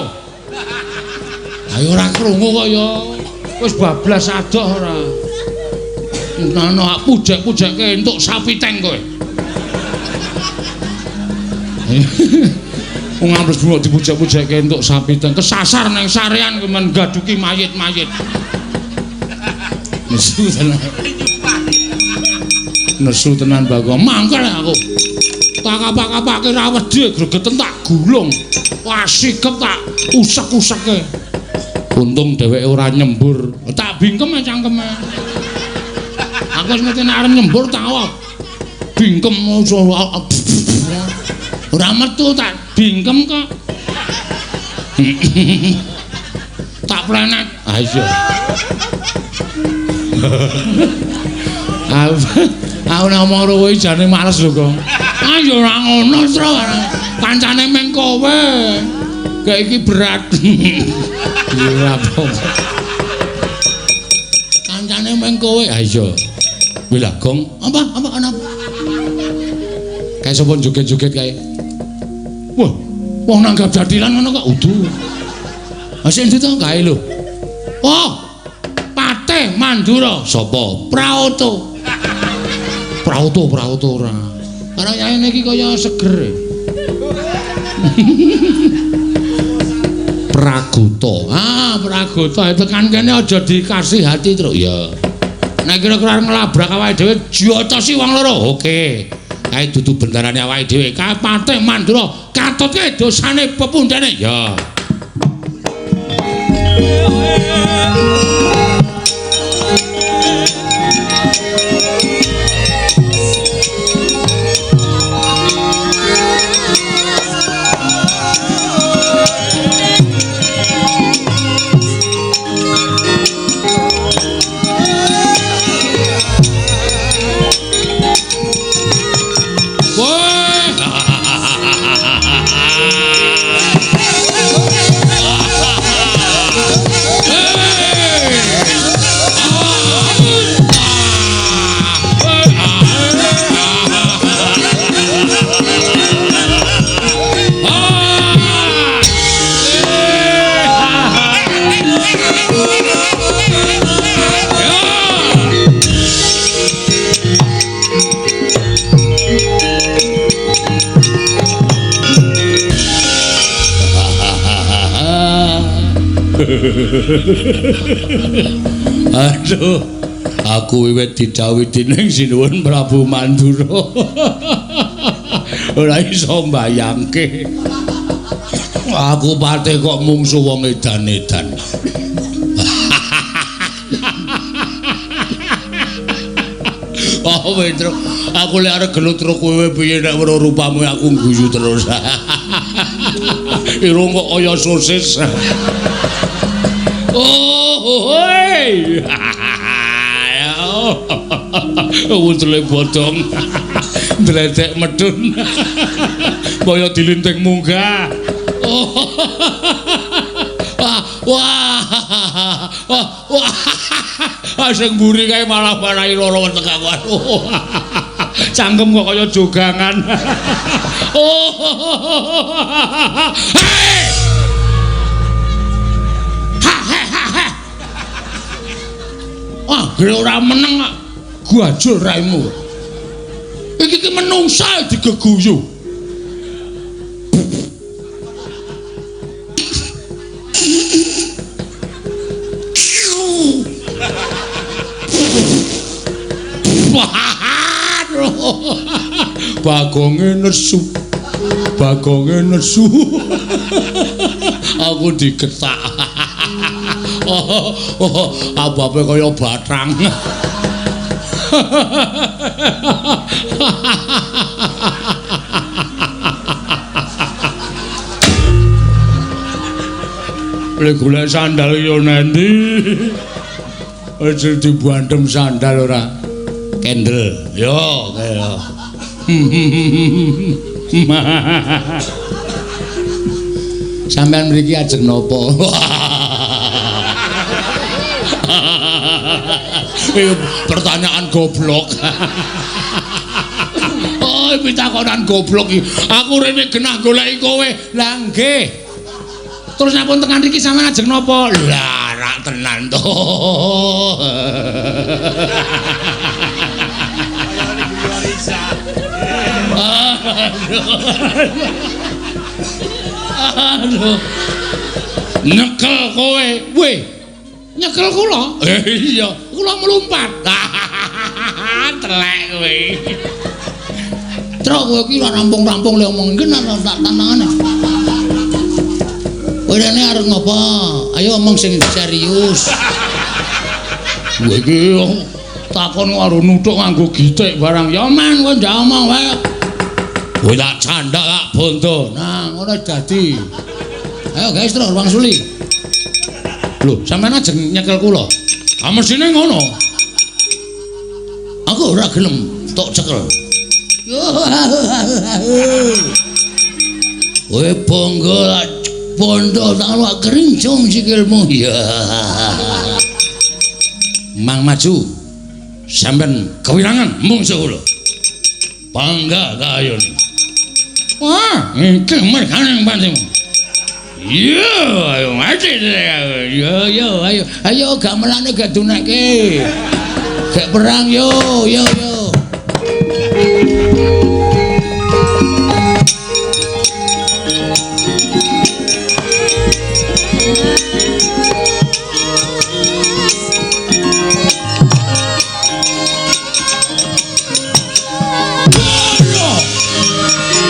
Speaker 1: Ayo ora krungu kok ya. Wis bablas adoh ora. Ngono pujek-pujekke entuk sapi teng kowe.
Speaker 2: Wong ambles bumi dipujek-pujekke entuk sapi teng kesasar nang sarean kuwi men gaduki mayit-mayit. Nesu tenan. Nesu tenan Bagong.
Speaker 1: Mangkel aku. Tak kapak-kapake ra wedi gregeten tak gulung. Wah sikep tak usek-useke.
Speaker 2: Untung dheweke ora nyembur.
Speaker 1: Tak bingkem cangkeme. Aku wis ngerti nek arep nyembur tak bingkem ora metu tak bingkem kok. Tak plenet.
Speaker 2: Ah iya. Aku nek omong karo kowe jane males lho, Gong.
Speaker 1: Ah ya ora ngono, Tru. Kancane meng kowe. Kayak iki berat.
Speaker 2: Ora apa-apa.
Speaker 1: Kancane meng kowe.
Speaker 2: Ah iya. Wih lah, Gong.
Speaker 1: Apa? Apa ana?
Speaker 2: Kae sapa joget-joget kae?
Speaker 1: Wah, wong nanggap jathilan ngono kok udu.
Speaker 2: Ha sing ndi to kae lho?
Speaker 1: Oh. Patih Mandura.
Speaker 2: Sapa?
Speaker 1: Praoto.
Speaker 2: Praoto, Praoto ora.
Speaker 1: Karo yaene iki kaya seger.
Speaker 2: Pragota.
Speaker 1: Ah, Pragota tekan kene aja dikasih hati, Truk.
Speaker 2: Ya.
Speaker 1: Nek kira-kira nglabrak awake dhewe jotosi wong loro.
Speaker 2: Oke. Kae dudu bendarane awake dhewe.
Speaker 1: Kae Patih Mandura katutke dosane pepundhene.
Speaker 2: Ya. Aduh, aku wiwit didhawuhi dening Sinuwun Prabu Mandura. Ora iso mbayangke. Aku patih kok mungsu wong edan-edan. Oh, Petro, aku lek arep gelut karo kowe piye nek weruh rupamu aku guyu terus. Irung kok kaya sosis. Oh, hoi. Wutule bodong. Ndledek medun. Kaya dilinting munggah.
Speaker 1: Wah, wah. Wah. Sing mburi kae malah marai loro weteng aku. Cangkem kok kaya jogangan. Oh. Hei. Wah, gre ora meneng kok. Gajul raimu. Iki ki menungsa digeguyu.
Speaker 2: Bagonge nesu. Bagonge nesu. Aku digetak. Oh, oh, ababe kaya bathang. Lek golek sandal yo nanti. Aja dibuandem sandal ora. Kendel. Yo, kaya. Sampeyan mriki ajeng napa?
Speaker 1: Pertanyaan goblok. Oh, pitakonan goblok iki. Aku rene genah goleki kowe. Lah nggih. Terus nyapun tekan riki sampean ajeng napa? Lah rak tenan to. Aduh. Nyekel kowe. Weh. Nyekel kula? Iya, kula mlumpat. Telek kowe.
Speaker 3: Truk kowe iki ora rampung-rampung le omong iki tak tantangane. Kowe rene arep ngopo? Ayo omong sing serius.
Speaker 1: Kowe iki takon karo nuthuk nganggo gitik barang. Ya man kowe ndak omong wae. Kowe tak candak tak bondo.
Speaker 3: Nah, ngono dadi. Ayo guys terus wangsuli.
Speaker 1: Lho, sampean ajeng nyekel kula. Ah mesine ngono.
Speaker 3: Aku ora gelem tok cekel. Kowe bangga bondo tak luak kerincung sikilmu. Ya.
Speaker 1: Mang maju. Sampean kewirangan mungsuh kula. Bangga kayone. Wah, iki mergane patimu. Iya, ayo mati.
Speaker 3: Yo yo ayo. Ayo gamelane gak dunekke. Gak perang yo yo yo.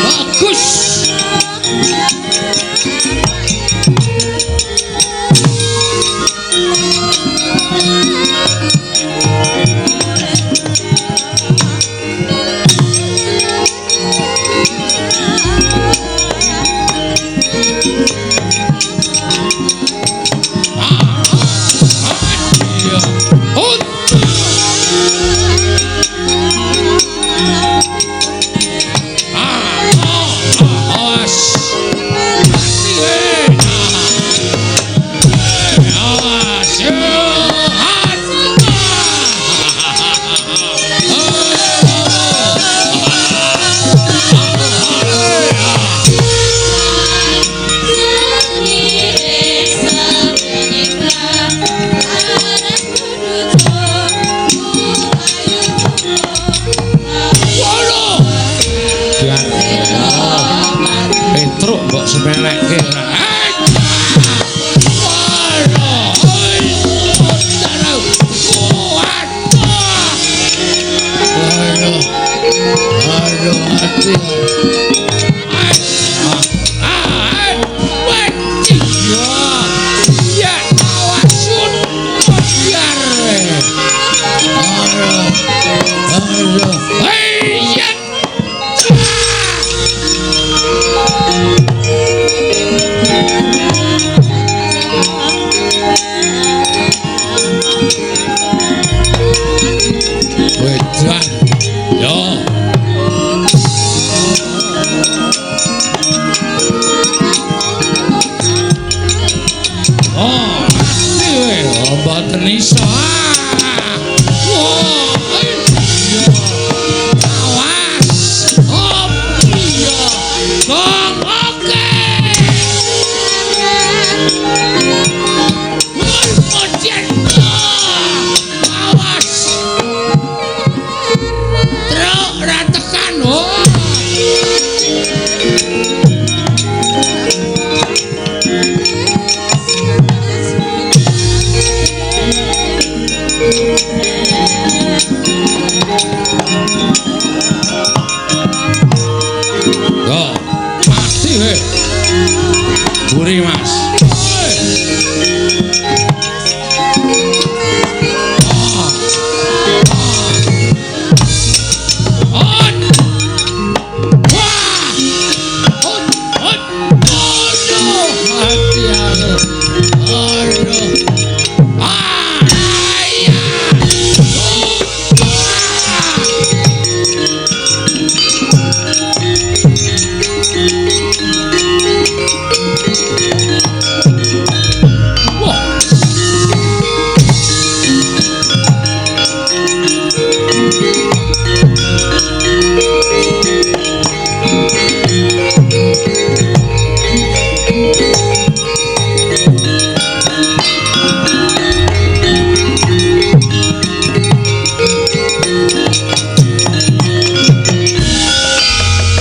Speaker 1: Bagus. Petruk mbok sepelekke.
Speaker 3: Aduh, ati.
Speaker 1: Buri Mas.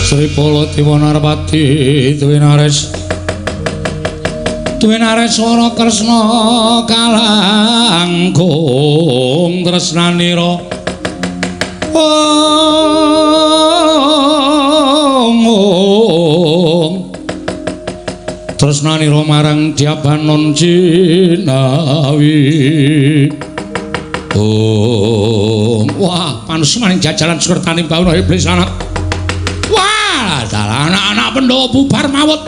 Speaker 2: Sri Baladewa Narpati Dwinares Dwinareswara Kresna kalangkung tresnanira ong tresnanira marang Dyabanon Jinawi. Om. Wah, panusumaning jajalan sukertaning bawana iblis anak. Wah, dalah anak-anak Pandhawa bubar mawut.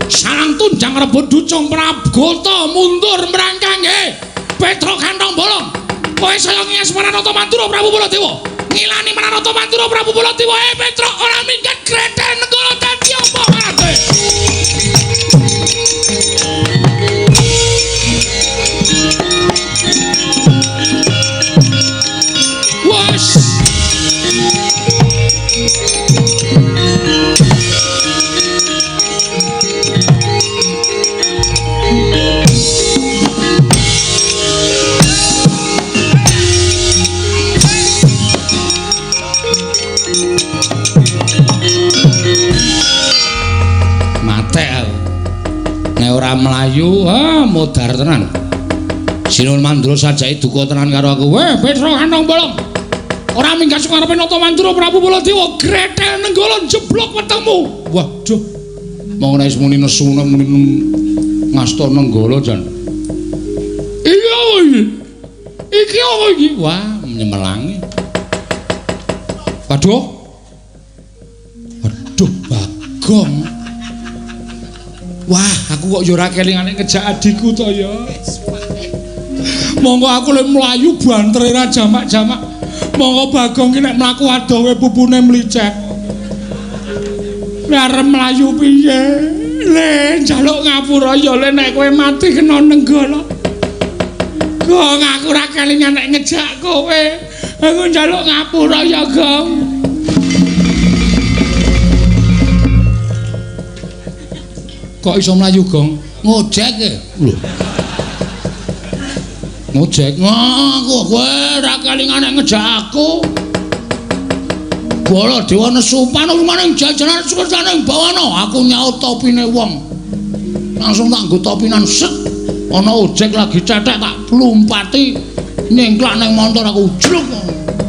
Speaker 2: Sarang tunjang rebut ducung Prabgota mundur mrangkang nggih. Petruk kantong bolong. Kowe saya ngiyas Maranata Madura Prabu Baladewa. Ngilani Maranata Madura Prabu Baladewa. Petruk ora minggat grethel negara dadi apa karepe. Ora mlayu, ah modar tenan. Sinuwun Mandura sajake duka tenan karo aku. Weh, Petruk kantong bolong. Ora minggat saka ngarepe Nata Mandura Prabu Baladewa, grethel nenggala jeblok wetengmu. Waduh. Monggo nek muni nesu muni ngasta nenggala jan. Iki apa iki? Iki apa iki? Wah, nyemelangi. Waduh. Waduh, Bagong. Wah, aku kok ya ora kelingane ngejak adikku to ya. Monggo aku le mlayu bantere ra jamak-jamak. Monggo Bagong ki nek mlaku adohe pupune mlicek. Le arep mlayu piye? Le njaluk ngapura ya le nek kowe mati kena nenggala. Gong, aku ora kelingan nek ngejak kowe. Aku njaluk ngapura ya, Gong. Kok iso mlayu, Gong? Ngojek e. Lho. Ngojek. Aku kowe ora kelingan nek ngejak aku. Baladewa nesu panumaning jajaran sukertaning bawana. Aku nyaut topine wong. Langsung tak nggo topinan set. Ana ojek lagi cetek tak lumpati nyengklak ning montor aku jluk.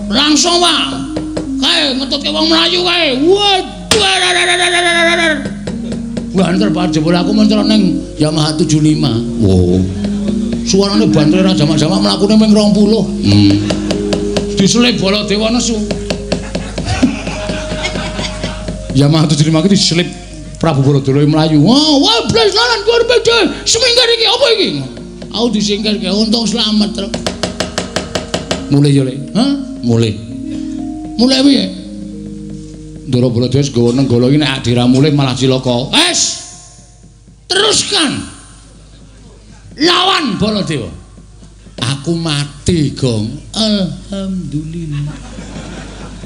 Speaker 2: Langsung wae. Kae ngetutke wong mlayu kae. Waduh. Banter banget jebul aku mencolok ning Yamaha 75. Wow. Suarane banter ora jamak-jamak mlakune ming 20. Diselip Baladewa nesu. Yamaha 75 iki diselip Prabu Baladewa mlayu. Wah, wah blas lalan kuwi semingkir iki apa iki? Aku disingkirke untung slamet, Truk. Mulih yo, Le. Hah? Mulih. Mulih piye? Ndara Baladewa wis nggawa nenggala iki nek adira mulih malah cilaka. Wes. Teruskan. Lawan Baladewa. Aku mati, Gong. Alhamdulillah.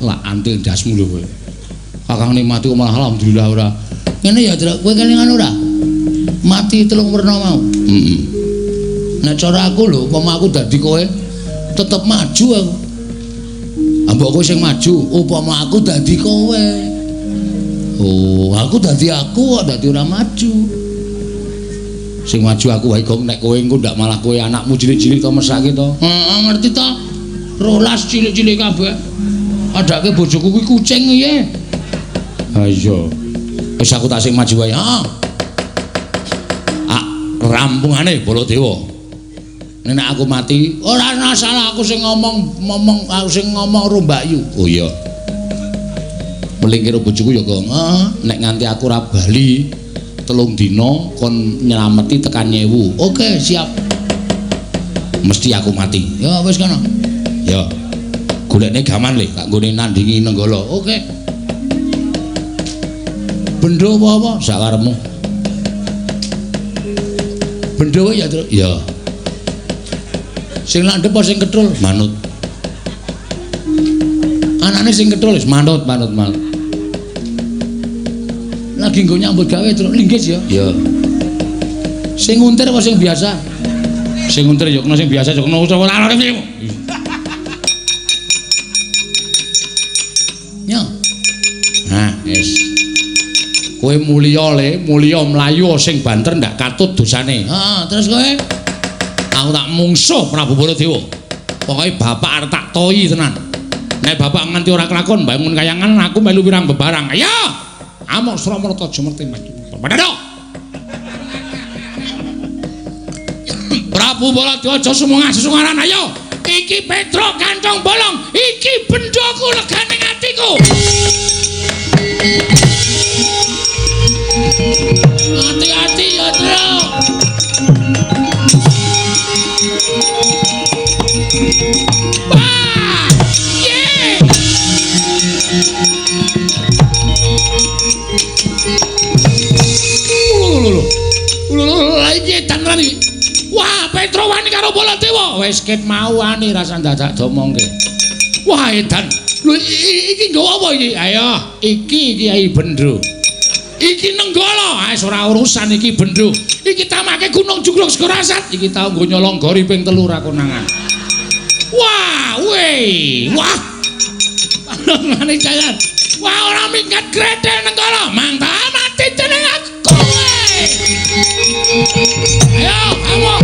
Speaker 2: Lah antil ndasmu lho kowe. Kakang mati kok malah alhamdulillah ora. Ngene ya, Truk, kowe kelingan ora? Mati telung werna mau. Heeh. Nek cara aku lho, upama aku dadi kowe tetep maju aku. Mbok kowe sing maju, upama aku dadi kowe. Oh, aku dadi aku kok dadi ora maju. Sing maju aku wae, Gong, nek kowe engko ndak malah kowe anakmu cilik-cilik to mesake to. Heeh, ngerti to. 12 cilik-cilik kabeh. Adake bojoku kuwi kucing piye? Ha iya. Wis aku tak sing maju wae. Heeh. Ah, rampungane Baladewa. Nek aku mati, ora ana salah aku sing ngomong aku sing ngomong karo Mbakyu. Oh iya. Melingkir bojoku ya, Gong. Heeh, nek nganti aku ora bali 3 dina kon nyelameti tekan 1000. Oke, siap. Mesti aku mati. Ya wis kono. Ya. Golekne gaman le, tak nggone nandingi Nenggala. Oke. Bendo apa-apa sak karepmu. Bendo ya, Truk. Ya. Sing landhep apa sing ketrul? Manut. Anane sing ketrul wis manut, manut, manut. Lagi nggo nyambut gawe, Truk. Linggis ya? Ya. Sing nguntir apa sing biasa? Sing nguntir ya kena, sing biasa ya kena. Ora ana piye. Nah, wis. Kowe mulya le, mulya mlayu sing banter ndak katut dosane.
Speaker 3: Heeh, terus kowe?
Speaker 2: Aku tak mungsuh Prabu Baladewa. Pokoke bapak arep tak toyi tenan. Nek bapak nganti ora kelakon bangun kayangan aku melu wirang bebarang. Ayo. Amok Suramarta Jumerti maju. Padha. Prabu Baladewa aja sumungah sesungaran ayo.
Speaker 1: Iki Petruk kantong bolong, iki bendoku legane atiku. Hati-hati ya, Truk. Wah! Ye! Lho, iki tenan iki. Wah, Petruk wani karo Baladewa.
Speaker 2: Wis ket mau wani rasa dadak domongke.
Speaker 1: Wah, edan. Lho iki nggawa apa iki?
Speaker 2: Ayo, iki Kyai Bendro.
Speaker 1: Iki Nenggala. Ah, ora urusan iki Bendro. Iki tamake Gunung Jugruk Segara Asat.
Speaker 2: Iki tau nggo nyolong gori ping 3 ra konangan.
Speaker 1: Wah, weh. Wah. Panongane jalan. Wah, ora minggat gretel Nenggala. Mangta mati jeneng aku. Ayo, kamu.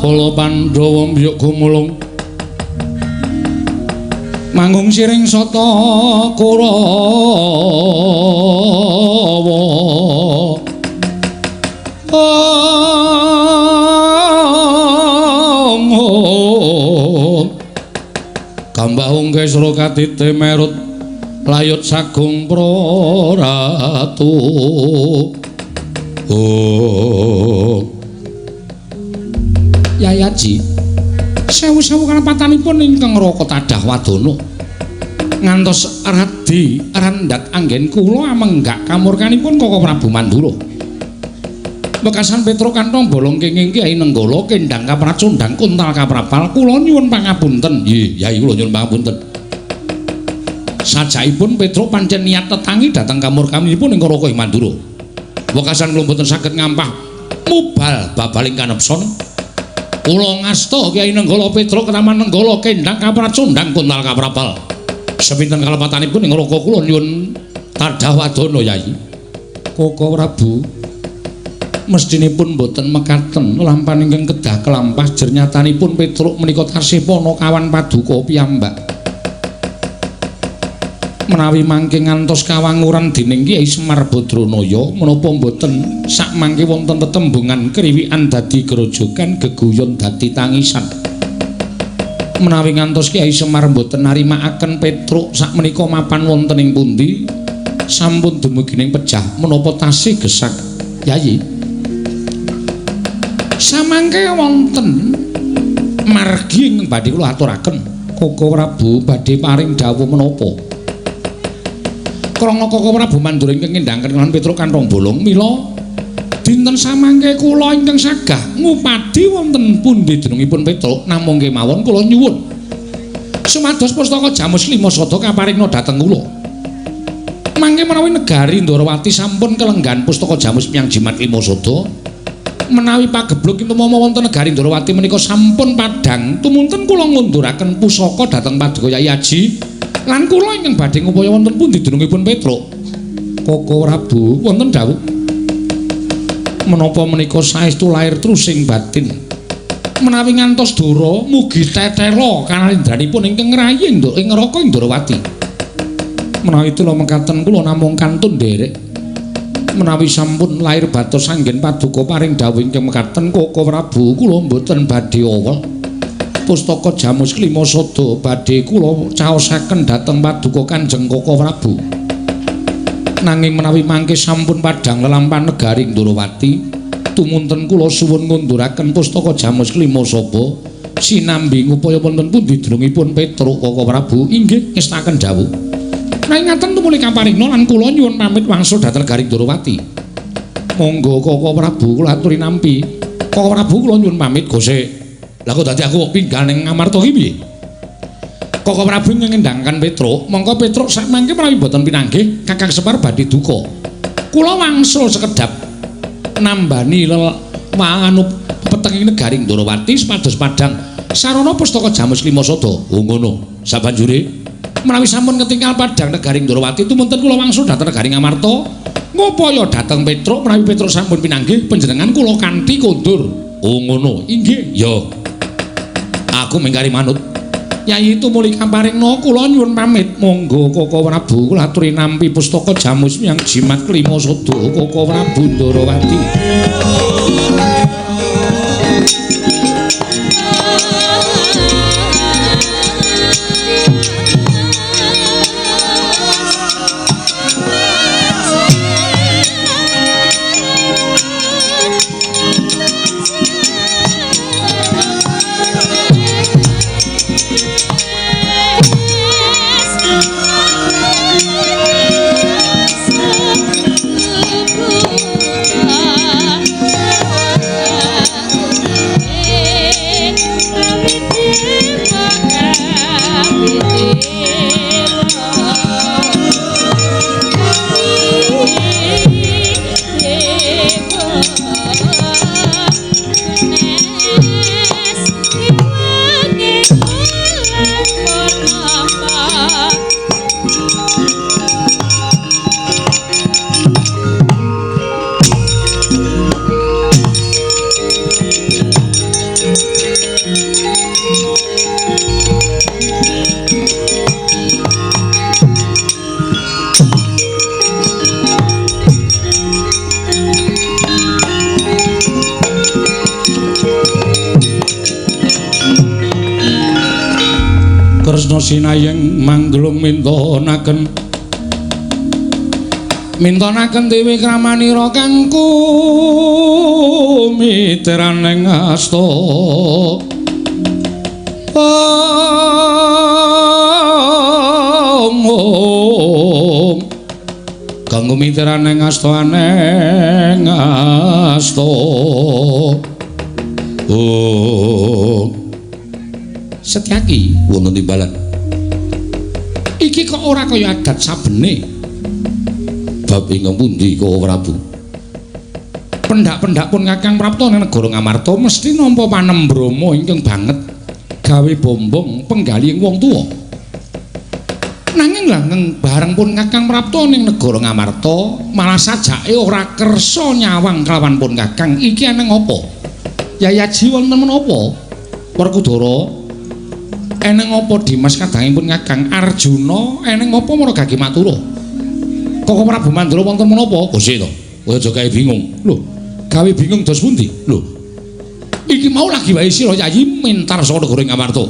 Speaker 2: Bala Pandhawa mbyuk gumulung manggung siring sata Kurawa. Kambahung kesra katite merut layut sagung praratu. Oh. Yayaji sewu-sewu kalepatanipun ingkang Raka tadah wadana ngantos radi randhat anggen kula amenggak kamurkanipun Kaka Prabu Mandura. Wekasan Petruk kantong bolong kenging Kyai Nenggala kendang kapracundang kuntal kaprapal kula nyuwun pangapunten. Nggih, Yai kula nyuwun pangapunten. Sajaipun Petruk pancen niat tetangi dhateng kamurkanipun ing Raka Mandura. Wekasan kula mboten saged ngampah mubal babaling kanepson. Kula ngasta Kyai Nenggala Petruk ketaman Nenggala kendang kapracundang kuntal kaprapal. Sepinten kalepatanipun ing Raka kula nyuwun tadah wadana Yai. Kaka Prabu mestinipun boten mekaten lampahan ingkang kedah kelampah jernyatanipun Petruk menika tasih panakawan paduka piyambak. Menawi mangke ngantos kawanguran dening Kyai Semar Badranaya, menapa mboten sakmangke wonten tetembungan kriwikan dadi grojogan geguyon dadi tangisan. Menawi ngantos Kyai Semar mboten narimakaken Petruk sakmenika mapan wonten ing pundi, sampun dumugi ning pejah menapa tasih gesang Yayi. Samangke wonten margi ingkang badhe kula aturaken. Koko Prabu badhe paring dawuh menapa? Krana Koko Prabu mandur ingkang ngendhangaken lan Petruk kanthong bolong, mila dinten samangke kula ingkang sagah ngupadi wonten pundi dunungipun Petruk, namung kemawon kula nyuwun sumados pustaka Jamus Lima Sada kaparingna dhateng kula. Mangke menawi negari Ndorowati sampun kelenggan pustaka Jamus Miang Jimat Lima Sada, menawi pagebluk kintumama wonten negari Ndorowati menika sampun padhang, tumunten kula ngunduraken pusaka dhateng Paduka Yai Aji lan kula ingkang badhe ngupaya wonten pundi dunungipun Petruk. Koko Prabu wonten dawuh menapa menika saestu lair trusing batin. Menawi ngantos dora mugi tetela kanalindranipun ingkang ngrayi ing neraka Ndorowati. Menawi tula mekaten kula namung kantun nderek. Menawi sampun lair batos anggen paduka paring dawuh ingkang mekaten Koko Prabu kula mboten badhe owel. Pustaka Jamus Lima Sada badhe kula caosaken dhateng paduka Kanjeng Koko Prabu. Nanging menawi mangke sampun padhang lelampahan negari Ndorowati, tumunten kula suwun ngunduraken pustaka Jamus Lima Sada sinambi ngupaya wonten pundi dunungipun Petruk. Koko Prabu inggih ngestaken dawuh. Nanging ngaten tumuli kaparingna lan kula nyuwun pamit wangsul dhateng negari Ndorowati. Monggo Koko Prabu kula aturi nampi. Koko Prabu kula nyuwun pamit gose. Lah kok dadi aku pinggal ning Ngamarta iki piye? Koko Prabu ngendhangaken Petruk, mongko Petruk sakmangke menawi mboten pinanggih Kakang Semar badhe duka. Kula wangsul sekedhap nambani anu petenging negari Ndorowati supados padhang sarana pustaka Jamus Lima Sada. Oh ngono. Sabanjure menawi sampun ketinggal padhang negari Ndorowati tumunten kula wangsul dhateng negari Ngamarta ngupaya dhateng Petruk, menawi Petruk sampun pinanggih panjenengan kula kanthi kondur. Oh ngono. Inggih. Ya. Aku mingkari manut. Yai tumuli kaparingna kula nyuwun pamit. Monggo Koko Prabu kula aturi nampi pustaka Jamus Miang Jimat Lima Sada Koko Prabu Ndorowati. Kresna sinayeng manggelung mintonaken mintonaken dewi kramanira kang kumiteraning asta. Om om kang kumiteraning asta aneng asta. Om. Setyaki wonten timbalan. Iki kok ora kaya adat sabene. Bab ingkang pundi Koko Prabu? Pendak-pendak pun Kakang Prapta ning negara Ngamarta mesti nampa panembrama ingkang banget gawe bombong penggalih wong tuwa. Nanging langgeng bareng pun Kakang Prapta ning negara Ngamarta malah sajake ora kersa nyawang kelawan pun Kakang. Iki aneng apa? Yayaji wonten menapa? Werkudara, Eneng apa Dimas kadangipun Kakang Arjuna eneng apa mara gage matura? Koko Prabu Mandura wonten menapa? Gusti to. Kowe aja gawe bingung. Lho, gawe bingung dos pundi? Lho. Iki mau lagi wae sira Yayi mentar saka negara Ngamarta.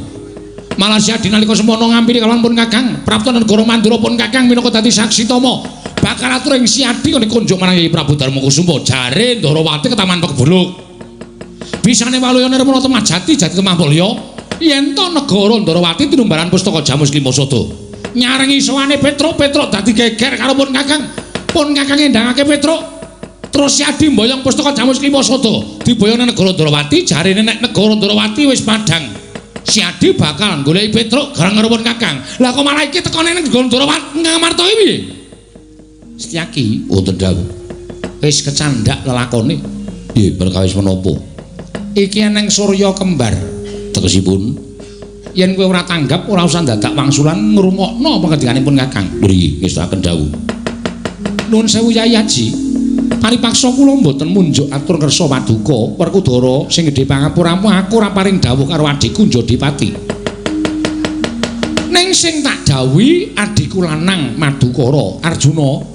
Speaker 2: Malah Siadi nalika semono ngampiri kalawan pun Kakang, prapta negara Mandura pun Kakang minangka dadi saksi tama. Bakal atur ing Siadi kene kunjuk marang Yayi Prabu Darma Kusuma jare Ndarawati ketaman Pekbuluk. Bisane waluya nirmala temah jati jati temah mulya yen to negara Ndarawati tinumbaran pustaka Jamus Lima Sada. Nyarengi sowane Petruk, Petruk dadi geger karo pun Kakang. Pun Kakang ngendangake Petruk. Terus Siadi mboyong pustaka Jamus Lima Sada diboyong nang negara Ndarawati jarene nek negara Ndarawati wis padhang. Siadi bakal goleki Petruk gareng karo pun Kakang. Lah kok malah iki tekone nang negara Ndarawati Ngamarta iki piye? Setyaki wonten dawuh. Wis kecandak lelakone. Nggih, perkawis menapa? Iki eneng surya kembar. Tegesipun yen kowe ora tanggap ora usah dadak wangsulan ngrungokno pangendikanipun Kakang. Mriki ngestakaken dawuh. Nuwun sewu Yai Haji. Paripaksa kula mboten munjuk atur kersa paduka Werkudara sing gedhe pangapuramu aku ora paring dawuh karo adhiku Jodipati. Ning sing tak dawuhi adhiku lanang Madukara Arjuna.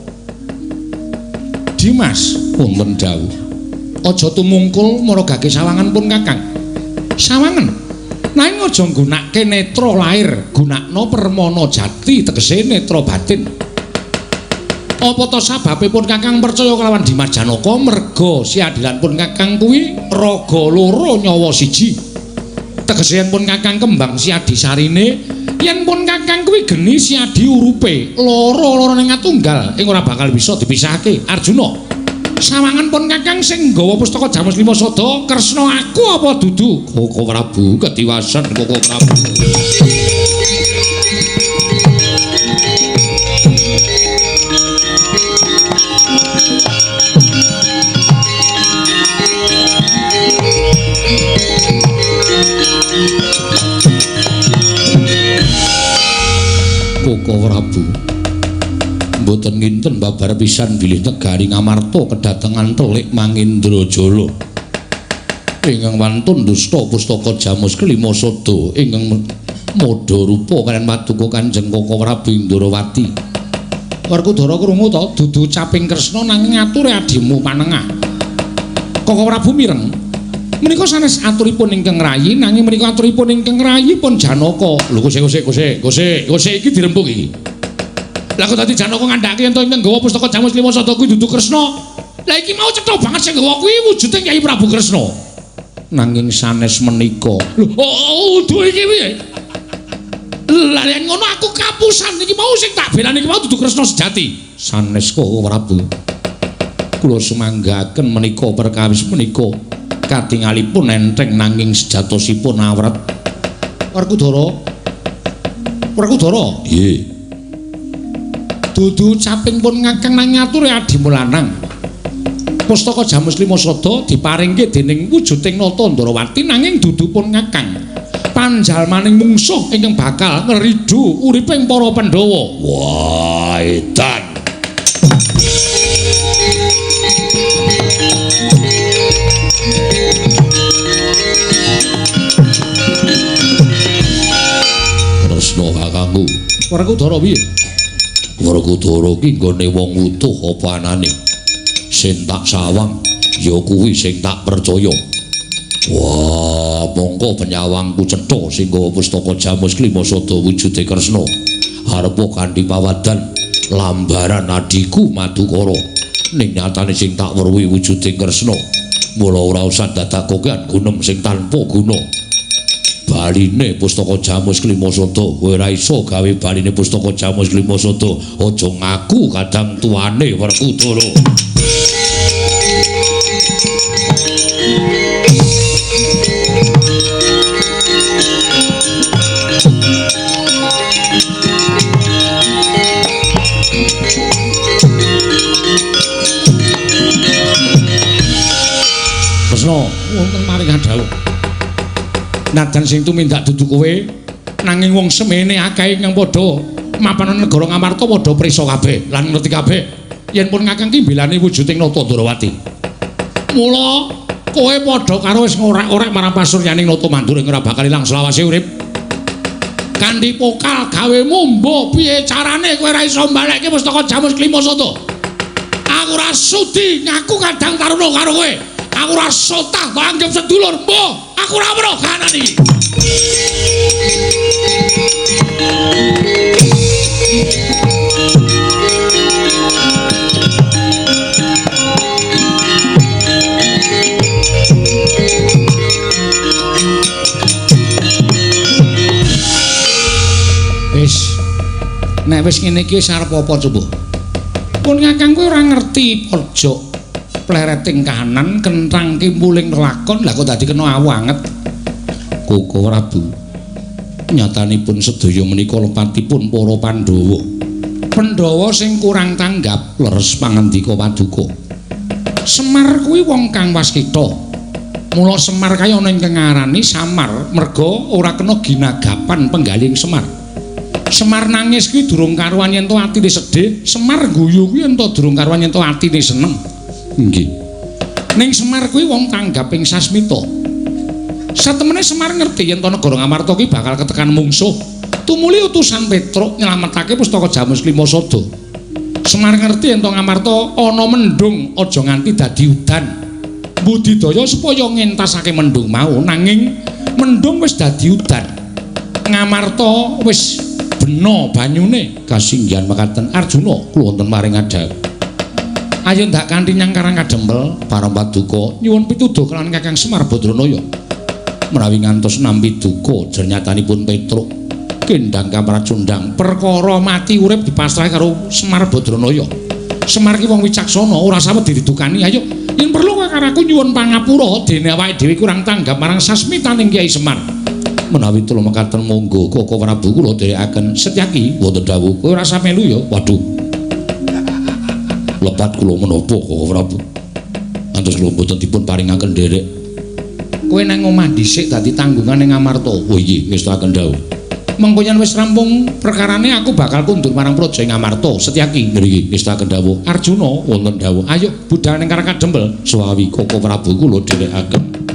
Speaker 2: Dimas wonten dawuh. Aja tumungkul mara gage sawangan pun Kakang. Sawangan. Nanging aja nggunakake netra lair, gunakno permana jati tegese netra batin. Apa to sababe pun Kakang percaya kelawan Dimas Janaka merga siadilan pun Kakang kuwi raga loro nyawa siji. Tegese yen pun Kakang kembang siadi sarine, yen pun Kakang kuwi geni siadi urupe, loro-lorone ngatunggal ing ora bakal bisa dipisahake. Arjuna, sawangan pun Kakang sing nggawa pustaka Jamus Lima Sada Kresna aku apa dudu? Koko Prabu ketiwasan Koko Prabu. Koko Prabu mboten nginten babar pisan bilih negari Ngamarta kedatengan telik Mangindrajala ingkang wantun dusta pustaka Jamus Kelima Sada ingkang modha rupa kaliyan paduka Kanjeng Koko Prabu Indrawati. Werkudara krungu to dudu caping Kresna nanging ature adimu panengah. Koko Prabu mireng menika sanes aturipun ingkang rayi nanging menika aturipun ingkang rayi pun Janaka. Lho kose kose kose kose kose iki dirembug iki. Lah kok dadi Janaka ngandhake yen to ingkang nggawa pustaka Jamus Lima Sada kuwi dudu Kresna. Lah iki mau cetha banget sing nggawa kuwi wujude Kyai Prabu Kresna. Nanging sanes menika. Lho oh udu iki piye? Lah yen ngono aku kapusan iki mau sing tak belani iki mau dudu Kresna sejati. Sanes Koko Prabu. Kula sumanggaken menika perkawis menika katingalipun enteng nanging sejatosipun awret. Werkudara. Werkudara. Nggih. Dudu caping pun Kakang nanging ature adimu lanang. Pustaka Jamus Lima Sada diparingke dening wujuding Nata Ndarawati nanging dudu pun Kakang. Panjalmaning mungsuh ingkang bakal ngridu uriping para Pandhawa. Wah, edan. Kresna kakangku. Werkudara piye? Werkudara ki nggone wong utuh apa anane? Sing tak sawang ya kuwi sing tak percaya. Wah, mongko penyawangku cetha sing nggawa pustaka Jamus Klima Sada wujude Kresna. Arepa kanthi pawadan lambaran adhiku Madukara. Ning nyatane sing tak weruhi wujude Kresna. Mula ora usah dadak kokean gunem sing tanpa guna. Baline pustaka Jamus Klima Sada, kowe ora iso gawe baline pustaka Jamus Klima Sada. Aja ngaku kadang tuane Werkudara. Kresna wonten maring dawuh. Najan sing tumindak dudu kowe nanging wong semene akeh ingkang padha mapan negara Ngamarta padha prisa kabeh lan ngerti kabeh yen pun Kakang ki mbelani wujuding Nata Ndarawati. Mula kowe padha karo wis ngorek-orek marang pasuryaning Nata Mandura ing ora bakal ilang selawase urip.
Speaker 1: Kanthi pokal gawe mumbo piye carane kowe ora iso mbalekke pustaka Jamus Klima Sada. Aku ora sudi ngaku kadang taruna karo kowe. Aku ora sotah kok anggap sedulur. Mboh, aku ora weruh kahanan iki. Wis, nek wis ngene iki wis arep apa coba? Pun Kakang kowe ora ngerti pojok plereting kahanan kenthang kimpuling lakon lah kok dadi kena awu anget. Koko Prabu, nyatanipun sedaya menika lepatipun para Pandhawa. Pandhawa sing kurang tanggap leres pangandika paduka. Semar kuwi wong kang waskita. Mula Semar kaya ana ingkang ngarani Samar merga ora kena ginagapan penggaling Semar. Semar nangis kuwi durung karuan yen to atine sedih, Semar guyu kuwi yen to durung karuan yen to atine seneng. Nggih. Ning Semar kuwi wong tanggap ing sasmita. Satemene Semar ngerti yen to negara Ngamarta kuwi bakal ketekan mungsuh. Tumuli utusan Petruk nyelametake pustaka Jamus Klima Sada. Semar ngerti yen to Ngamarta ana mendung aja nganti dadi udan. Budidaya supaya ngentasake mendung mau, nanging mendung wis dadi udan. Ngamarta wis bena banyune. Kasinggihan mekaten Arjuna kula wonten maring adhawuh. Ayo ndak kanthi nyang Karang Kadempel para paduka nyuwun pituduh kelawan Kakang Semar Badranaya. Menawi ngantos nampi duka jernyatanipun Petruk kendang kamracundang perkara mati urip dipasrahi karo Semar Badranaya. Semar ki wong wicaksana ora sawed didukani. Ayo yen perlu kowe karo aku nyuwun pangapura dene awake dhewe kurang tanggap marang sasmitaning Kyai Semar. Menawi tulung mekaten monggo Koko Prabu kula dherekaken. Setyaki wonten dawuh kowe ora usah melu ya. Waduh, lepat kula menapa Koko Prabu, antos kula mboten dipun paringaken nderek. Kowe nang omah dhisik dadi tanggungan ning Ngamarta. Oh iya, ngestakaken dawuh. Mengko yen wis rampung perkarane aku bakal kundur marang praja ing Ngamarta. Setyaki ngriki ngestakaken dawuh. Arjuna wonten dawuh. Ayo budal ning Karang Kadempel. Suwawi Koko Prabu kula dherekaken.